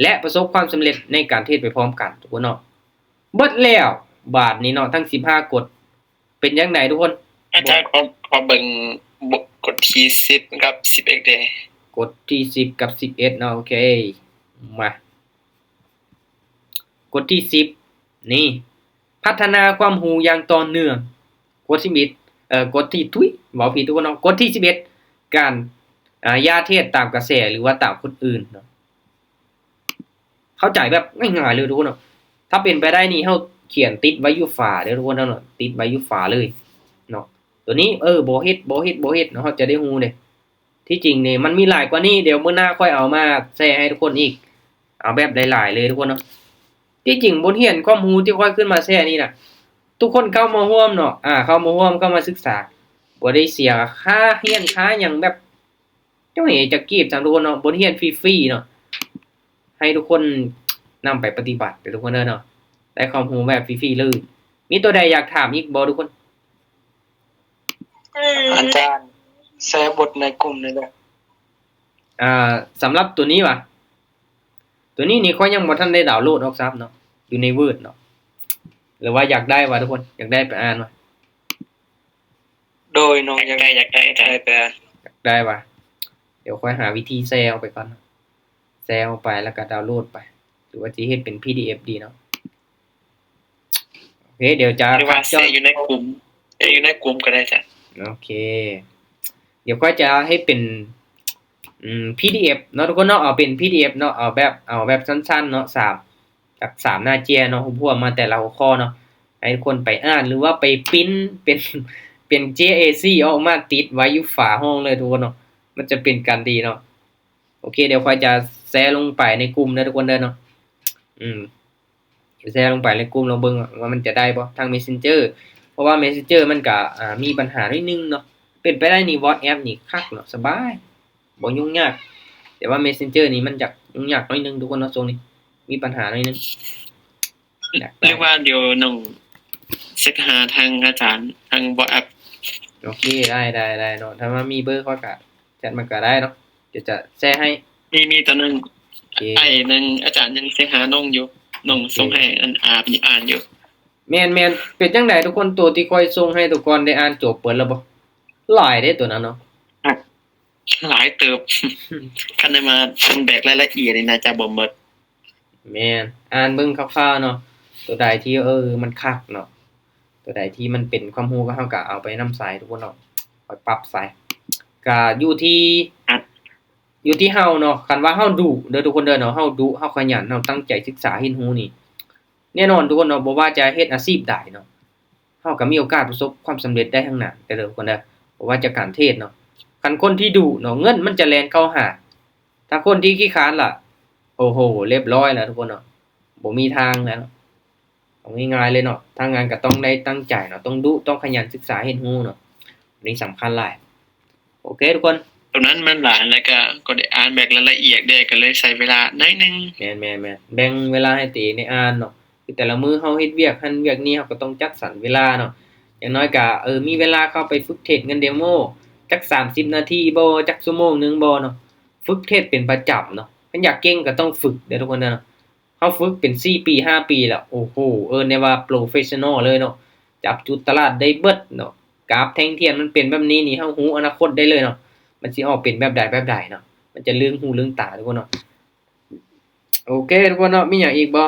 ແລະ ປະສົບຄວາມສຳເລັດໃນການເທຣດໄປພ້ອມກັນທຸກຄົນເນາະ. ເບິດແລ້ວບາດນີ້ເນາະ ທັງສິບຫ້າກົດ. ເປັນຈັ່ງໃດທຸກຄົນ? ອາຈານ ຂໍ ຂໍເບິ່ງບົດ ກົດທີສິບກັບສິບເອັດແດ່. ກົດທີສິບກັບສິບເອັດເນາະ, ໂອເຄ ມາ ກົດທີສິບນີ້ ພັດທະນາຄວາມຮູ້ຢ່າງຕໍ່ເນື່ອງ. ກົດທີສິບເອັດ ເອີ ກົດທີ ທຸຍ ເວົ້າຜິດທຸກຄົນເນາະ, ກົດທີສິບເອັດ ການ ອາ ຢ່າເທຣດຕາມກະແສ ຫຼືວ່າຕາມຄົນອື່ນເນາະ. ເຂົ້າໃຈແບບງ່າຍໆເລີຍທຸກຄົນເນາະ. ຖ້າເປັນໄປໄດ້ນີ້ ເຮົາຂຽນຕິດໄວ້ຢູ່ຝາເດີທຸກຄົນເນາະ, ຕິດໄວ້ຢູ່ຝາເລີຍເນາະ. ຕົວນີ້ ເອີ ບໍ່ເຮັດ ບໍ່ເຮັດ ບໍ່ເຮັດເນາະ, ເຮົາຈະໄດ້ຮູ້ເດ້. ທີ່ຈິງນີ້ມັນມີຫຼາຍກວ່ານີ້, ດຽວມື້ໜ້າຂ້ອຍເອົາມາແຊໃຫ້ທຸກຄົນອີກ, ເອົາແບບຫຼາຍໆເລີຍທຸກຄົນເນາະ. ທີ່ຈິງບົດຮຽນຄວາມຮູ້ທີ່ຂ້ອຍຂຶ້ນມາແຊນີ້ນະ ທຸກຄົນເຂົ້າມາຮ່ວມເນາະ, ອາ ເຂົ້າມາຮ່ວມ ເຂົ້າມາສຶກສາ, ບໍ່ໄດ້ເສຍຄ່າຮຽນຄ່າຫຍັງແບບ ເຈົ້າເຫັນຈັກກີບ ທ່ານທຸກຄົນເນາະ, ບົດຮຽນຟຣີໆເນາະ ໃຫ້ທຸກຄົນນຳໄປປະຕິບັດເດີທຸກຄົນເດີເນາະ, ໄດ້ຄວາມຮູ້ແບບຟຣີໆເລີຍ. ມີຕົວໃດຢາກຖາມອີກບໍ່ທຸກຄົນ? ອາຈານ ແຊບົດໃນກຸ່ມນີ້ເດີ. ອ່າ ສຳລັບຕົວນີ້ຫວາ? ຕົວນີ້ນີ້ຂ້ອຍຍັງບໍ່ທັນໄດ້ດາວໂຫຼດອອກຊ້ຳເນາະ, ຢູ່ໃນ Word ເນາະ. ຫຼືວ່າຢາກໄດ້ຫວາທຸກຄົນ? ຢາກໄດ້ໄປອ່ານຫວາ? ໂດຍນ້ອງ ຢາກໄດ້ ຢາກໄດ້ ຢາກໄດ້ ຢາກໄດ້ຫວາ? ດຽວຂ້ອຍຫາວິທີແຊອອກໄປກ່ອນເນາະ, ແຊອອກໄປແລ້ວກໍດາວໂຫຼດໄປ ຫຼືວ່າຊິເຮັດເປັນ PDF ດີເນາະ? ໂອເຄ ດຽວຈະ ຫຼືວ່າແຊຢູ່ໃນກຸ່ມ ແຊຢູ່ໃນກຸ່ມກໍໄດ້ຈ້ະ. ໂອເຄ ດຽວຂ້ອຍຈະເຮັດເປັນ ອືມ PDF ເນາະທຸກຄົນເນາະ, ເອົາເປັນ PDF ເນາະ, ເອົາແບບ ເອົາແບບສັ້ນໆເນາະ ສາມ ຈາກສາມໜ້າເຈ້ຍເນາະ, ຮວບຮວມມາແຕ່ລະຫົວຂໍ້ເນາະ ໃຫ້ທຸກຄົນໄປອ່ານ ຫຼືວ່າໄປປຣິ້ນເປັນ ເປັນເຈ້ຍ ເອສີ່ ອອກມາຕິດໄວ້ຢູ່ຝາຫ້ອງເລີຍທຸກຄົນເນາະ, ມັນຈະເປັນການດີເນາະ. ໂອເຄ ດຽວຂ້ອຍຈະແຊລົງໄປໃນກຸ່ມເດີທຸກຄົນເດີເນາະ. ອືມ ແຊລົງໄປໃນກຸ່ມລອງເບິ່ງວ່າມັນຈະໄດ້ບໍ່ ທາງ Messenger ເພາະວ່າ Messenger ມັນກະ ອ່າ ມີບັນຫາໜ້ອຍໜຶ່ງເນາະ. ເປັນໄປໄດ້ນີ້ WhatsApp ນີ້ຄັກເນາະ ສະບາຍ ບໍ່ຫຍຸ້ງຍາກ, ແຕ່ວ່າ Messenger ນີ້ມັນຈະຫຍຸ້ງຍາກໜ້ອຍໜຶ່ງທຸກຄົນເນາະ, ຊ່ວງນີ້ມີບັນຫາໜ້ອຍໜຶ່ງ. ຫຼືວ່າດຽວນ້ອງເຊັກຫາທາງອາຈານທາງ WhatsApp. ໂອເຄ ໄດ້ ໄດ້ ໄດ້ເນາະ, ຖ້າວ່າມີເບີຂ້ອຍກະແຊັດມາກະໄດ້ເນາະ, ດຽວຈະແຊໃຫ້. ມີ ມີຕອນນັ້ນ ໂອເຄ ອ້າຍໜຶ່ງ ອາຈານຍັງເຊັກຫານ້ອງຢູ່, ນ້ອງ ໂອເຄ ສົ່ງໃຫ້ອັນອາໄປອ່ານຢູ່. ແມ່ນໆ ເປັນຈັ່ງໃດທຸກຄົນ? ໂຕທີ່ຂ້ອຍສົ່ງໃຫ້ທຸກຄົນໄດ້ອ່ານຈົບເບິດແລ້ວບໍ່? ຫຼາຍເດ້ໂຕນັ້ນເນາະ. ຫຼາຍເຕີບ. ຄັນໄດ້ມາເບິ່ງແບບລາຍລະອຽດນີ້ໜ້າຈະບໍ່ໝົດ. ແມ່ນ ອ່ານເບິ່ງຄ່າວໆເນາະ, ໂຕໃດທີ່ ເອີ ມັນຄັກເນາະ, ໂຕໃດທີ່ມັນເປັນຄວາມຮູ້ ເຮົາກໍເອົາໄປນຳໃຊ້ທຸກຄົນເນາະ, ໄປປັບໃຊ້. ກໍຢູ່ທີ່ ຢູ່ທີ່ເຮົາເນາະ, ຄັນວ່າເຮົາດຸເດີທຸກຄົນເດີເນາະ, ເຮົາດຸ ເຮົາຂະຫຍັນ ເຮົາຕັ້ງໃຈສຶກສາຮຽນຮູ້ນີ້ ແນ່ນອນທຸກຄົນເນາະ, ບໍ່ວ່າຈະເຮັດອາຊີບໃດເນາະ, ເຮົາກໍມີໂອກາດປະສົບຄວາມສຳເລັດໄດ້ທາງໜ້າເດີທຸກຄົນເດີ. ບໍ່ວ່າຈະການເທຣດເນາະ, ຄັນຄົນທີ່ດຸເນາະ ເງິນມັນຈະແລ່ນເຂົ້າຫາ, ຖ້າຄົນທີ່ຂີ້ຄ້ານລະ ໂອ້ໂຫ ລຽບຮ້ອຍລະທຸກຄົນເນາະ. ບໍ່ມີທາງແລ້ວເນາະ, ເອົາງ່າຍໆເລີຍເນາະ, ທາງງານກໍຕ້ອງໄດ້ຕັ້ງໃຈເນາະ, ຕ້ອງດຸ ຕ້ອງຂະຫຍັນສຶກສາຮຽນຮູ້ເນາະ, ນີ້ສຳຄັນຫຼາຍ. ໂອເຄທຸກຄົນ, ຕົວນັ້ນມັນຫຼາຍ ແລ້ວກໍ ກໍໄດ້ອ່ານແບບລາຍລະອຽດແດ່ ກໍເລີຍໃຊ້ເວລາໜ້ອຍໜຶ່ງ. ແມ່ນໆໆ ແບ່ງເວລາໃຫ້ຕົວເອງໄດ້ອ່ານເນາະ, ຄືແຕ່ລະມື້ເຮົາເຮັດວຽກຫັ້ນວຽກນີ້ ເຮົາກໍຕ້ອງຈັດສັນເວລາເນາະ, ຢ່າງໜ້ອຍກໍ ເອີ ມີເວລາເຂົ້າໄປຝຶກເທຣດເງິນເດໂມ ຈັກສາມສິບນາທີບໍ່ ຈັກຊົ່ວໂມງໜຶ່ງບໍ່ເນາະ, ຝຶກເທຣດເປັນປະຈຳເນາະ. ຄັນຢາກເກັ່ງກໍຕ້ອງຝຶກເດີທຸກຄົນເດີເນາະ. ເຮົາຝຶກເປັນສີ່ປີຫ້າປີແລ້ວ ໂອ້ໂຫ ເອີ້ນໄດ້ວ່າໂປຣເຟສຊັນນໍເລີຍເນາະ, ຈັບຈຸດຕະຫຼາດໄດ້ເບິດເນາະ. ກາບແທ່ງທຽນມັນເປັນແບບນີ້ນີ້ ເຮົາຮູ້ອະນາຄົດໄດ້ເລີຍເນາະ, ມັນຊິອອກເປັນແບບໃດແບບໃດເນາະ, ມັນຈະເລື່ອງຫູເລື່ອງຕາທຸກຄົນເນາະ. ໂອເຄທຸກຄົນເນາະ, ມີຫຍັງອີກບໍ່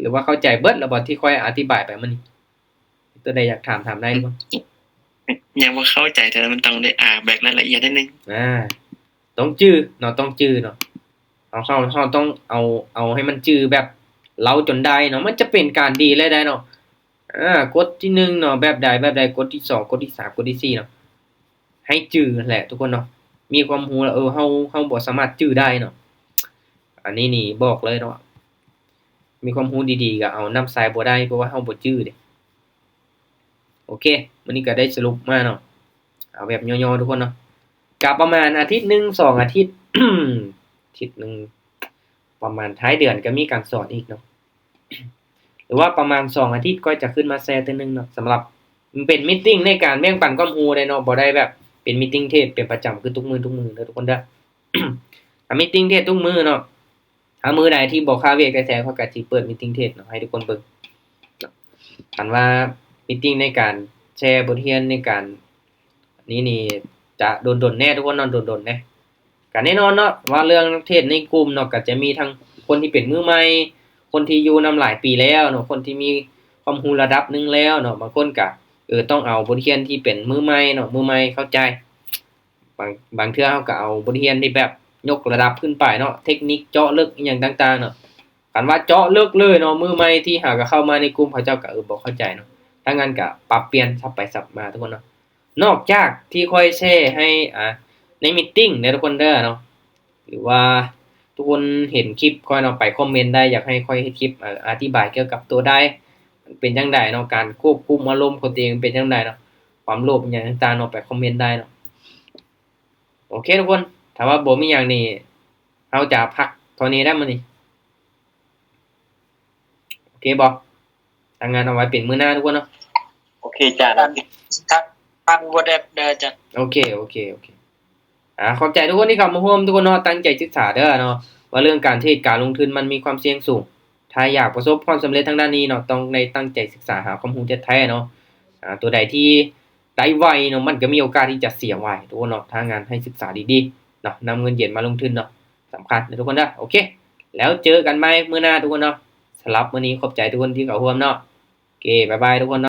ຫຼືວ່າເຂົ້າໃຈເບິດແລ້ວບໍ່ ທີ່ຂ້ອຍອະທິບາຍໄປມື້ນີ້? ຕົວໃດຢາກຖາມ ຖາມໄດ້ເນາະ. ຍັງບໍ່ເຂົ້າໃຈ, ແຕ່ວ່າມັນຕ້ອງໄດ້ອ່ານແບບລາຍລະອຽດໜ້ອຍໜຶ່ງ. ອ່າ ຕ້ອງຈື່ເນາະ, ຕ້ອງຈື່ເນາະ. ເຮົາ ເຮົາ ເຮົາຕ້ອງເອົາ ເອົາໃຫ້ມັນຈື່ແບບເລົ່າຈົນໄດ້ເນາະ, ມັນຈະເປັນການດີເລີຍໄດ໋ເນາະ. ອ່າ ກົດທີໜຶ່ງເນາະ ແບບໃດ ແບບໃດ, ກົດທີສອງ ກົດທີສາມ ກົດທີສີ່ເນາະ, ໃຫ້ຈື່ຫັ້ນແຫຼະທຸກຄົນເນາະ. ມີຄວາມຮູ້ແລ້ວ ເອີ ເຮົາ ເຮົາບໍ່ສາມາດຈື່ໄດ້ເນາະ. ອັນນີ້ນີ້ບອກເລີຍເນາະ, ມີຄວາມຮູ້ດີໆກໍເອົານຳໃຊ້ບໍ່ໄດ້ ເພາະວ່າເຮົາບໍ່ຈື່ເດ້. ໂອເຄ ມື້ນີ້ກໍໄດ້ສະຫຼຸບມາເນາະ, ເອົາແບບຫຍໍ້ໆທຸກຄົນເນາະ. ກໍປະມານອາທິດໜຶ່ງສອງອາທິດ ອາທິດໜຶ່ງ ປະມານທ້າຍເດືອນກໍມີການສອນອີກເນາະ, ຫຼືວ່າປະມານສອງອາທິດຂ້ອຍຈະຂຶ້ນມາແຊເທື່ອໜຶ່ງເນາະ. ສຳລັບ ມັນເປັນມີດຕິງໃນການແບ່ງປັນຄວາມຮູ້ເດ້ເນາະ, ບໍ່ໄດ້ແບບເປັນມີດຕິງເທຣດເປັນປະຈຳຄືທຸກມື້ທຸກມື້ເດີທຸກຄົນເດີ. ຖ້າມີດຕິງເທຣດທຸກມື້ເນາະ, ຖ້າມື້ໃດທີ່ບໍ່ຄາວຽກແທ້ໆ ຂ້ອຍກໍຊິເປີດມີດຕິງເທຣດເນາະ ໃຫ້ທຸກຄົນເບິ່ງ. ຄັນວ່າມີດຕິງໃນການແຊບົດຮຽນໃນການນີ້ນີ້ ຈະດົນໆແດ່ທຸກຄົນເນາະ, ດົນໆແດ່. ກໍແນ່ນອນເນາະ ວ່າເລື່ອງເທຣດໃນກຸ່ມເນາະ ກໍຈະມີທັງຄົນທີ່ເປັນມືໃໝ່, ຄົນທີ່ຢູ່ນຳຫຼາຍປີແລ້ວເນາະ, ຄົນທີ່ມີຄວາມຮູ້ລະດັບໜຶ່ງແລ້ວເນາະ, ບາງຄົນກໍ ເອີ ຕ້ອງເອົາບົດຮຽນທີ່ເປັນມືໃໝ່ເນາະ, ມືໃໝ່ເຂົ້າໃຈ. ບາງ ບາງເທື່ອເຮົາກໍເອົາບົດຮຽນທີ່ແບບຍົກລະດັບຂຶ້ນໄປເນາະ, ເທັກນິກເຈາະເລິກອີ່ຫຍັງຕ່າງໆເນາະ. ຄັນວ່າເຈາະເລິກເລີຍເນາະ, ມືໃໝ່ທີ່ຫາກໍເຂົ້າມາໃນກຸ່ມ ເຂົາເຈົ້າກໍ ເອີ ບໍ່ເຂົ້າໃຈເນາະ, ທາງນັ້ນກໍປັບປ່ຽນສັບໄປສັບມາທຸກຄົນເນາະ. ນອກຈາກທີ່ຂ້ອຍແຊໃຫ້ ອ່າ ໃນມີດຕິງເດີທຸກຄົນເດີເນາະ, ຫຼືວ່າທຸກຄົນເຫັນຄລິບຂ້ອຍເນາະ ໄປຄອມເມັນໄດ້ ຢາກໃຫ້ຂ້ອຍເຮັດຄລິບ ອະ ອະທິບາຍກ່ຽວກັບຕົວໃດ ເປັນຈັ່ງໃດເນາະ, ການຄວບຄຸມອາລົມຂອງຕົວເອງເປັນຈັ່ງໃດເນາະ, ຄວາມໂລບອີ່ຫຍັງຕ່າງໆເນາະ, ໄປຄອມເມັນໄດ້ເນາະ. ໂອເຄທຸກຄົນ, ຖ້າວ່າບໍ່ມີຫຍັງນີ້ ເຮົາຈະພັກເທົ່ານີ້ແລ້ວມື້ນີ້ ໂອເຄບໍ່? ທາງງານເອົາໄວ້ເປັນມື້ໜ້າທຸກຄົນເນາະ. ໂອເຄອາຈານ ທັກທາງ WhatsApp ເດີອາຈານ. ໂອເຄ ໂອເຄ ໂອເຄ. ອາ ຂອບໃຈທຸກຄົນທີ່ເຂົ້າມາຮ່ວມທຸກຄົນເນາະ. ຕັ້ງໃຈສຶກສາເດີເນາະ ວ່າເລື່ອງການເທຣດການລົງທຶນມັນມີຄວາມສ່ຽງສູງ. ຖ້າຢາກປະສົບຄວາມສຳເລັດທາງດ້ານນີ້ເນາະ ຕ້ອງໄດ້ຕັ້ງໃຈສຶກສາຫາຄວາມຮູ້ແທ້ໆເນາະ. ອາ ຕົວໃດທີ່ໄດ້ໄວເນາະ ມັນກໍມີໂອກາດທີ່ຈະເສຍໄວທຸກຄົນເນາະ. ທາງງານໃຫ້ສຶກສາດີໆເນາະ ນຳເງິນເຢັນມາລົງທຶນເນາະ ສຳຄັນເດີທຸກຄົນເດີ. ໂອເຄ ແລ້ວເຈີກັນໃໝ່ມື້ໜ້າທຸກຄົນເນາະ. ສຳລັບມື້ນີ້ຂອບໃຈທຸກຄົນທີ່ເຂົ້າຮ່ວມເນາະ. ໂອເຄ ບາຍບາຍທຸກຄົນເນາະ.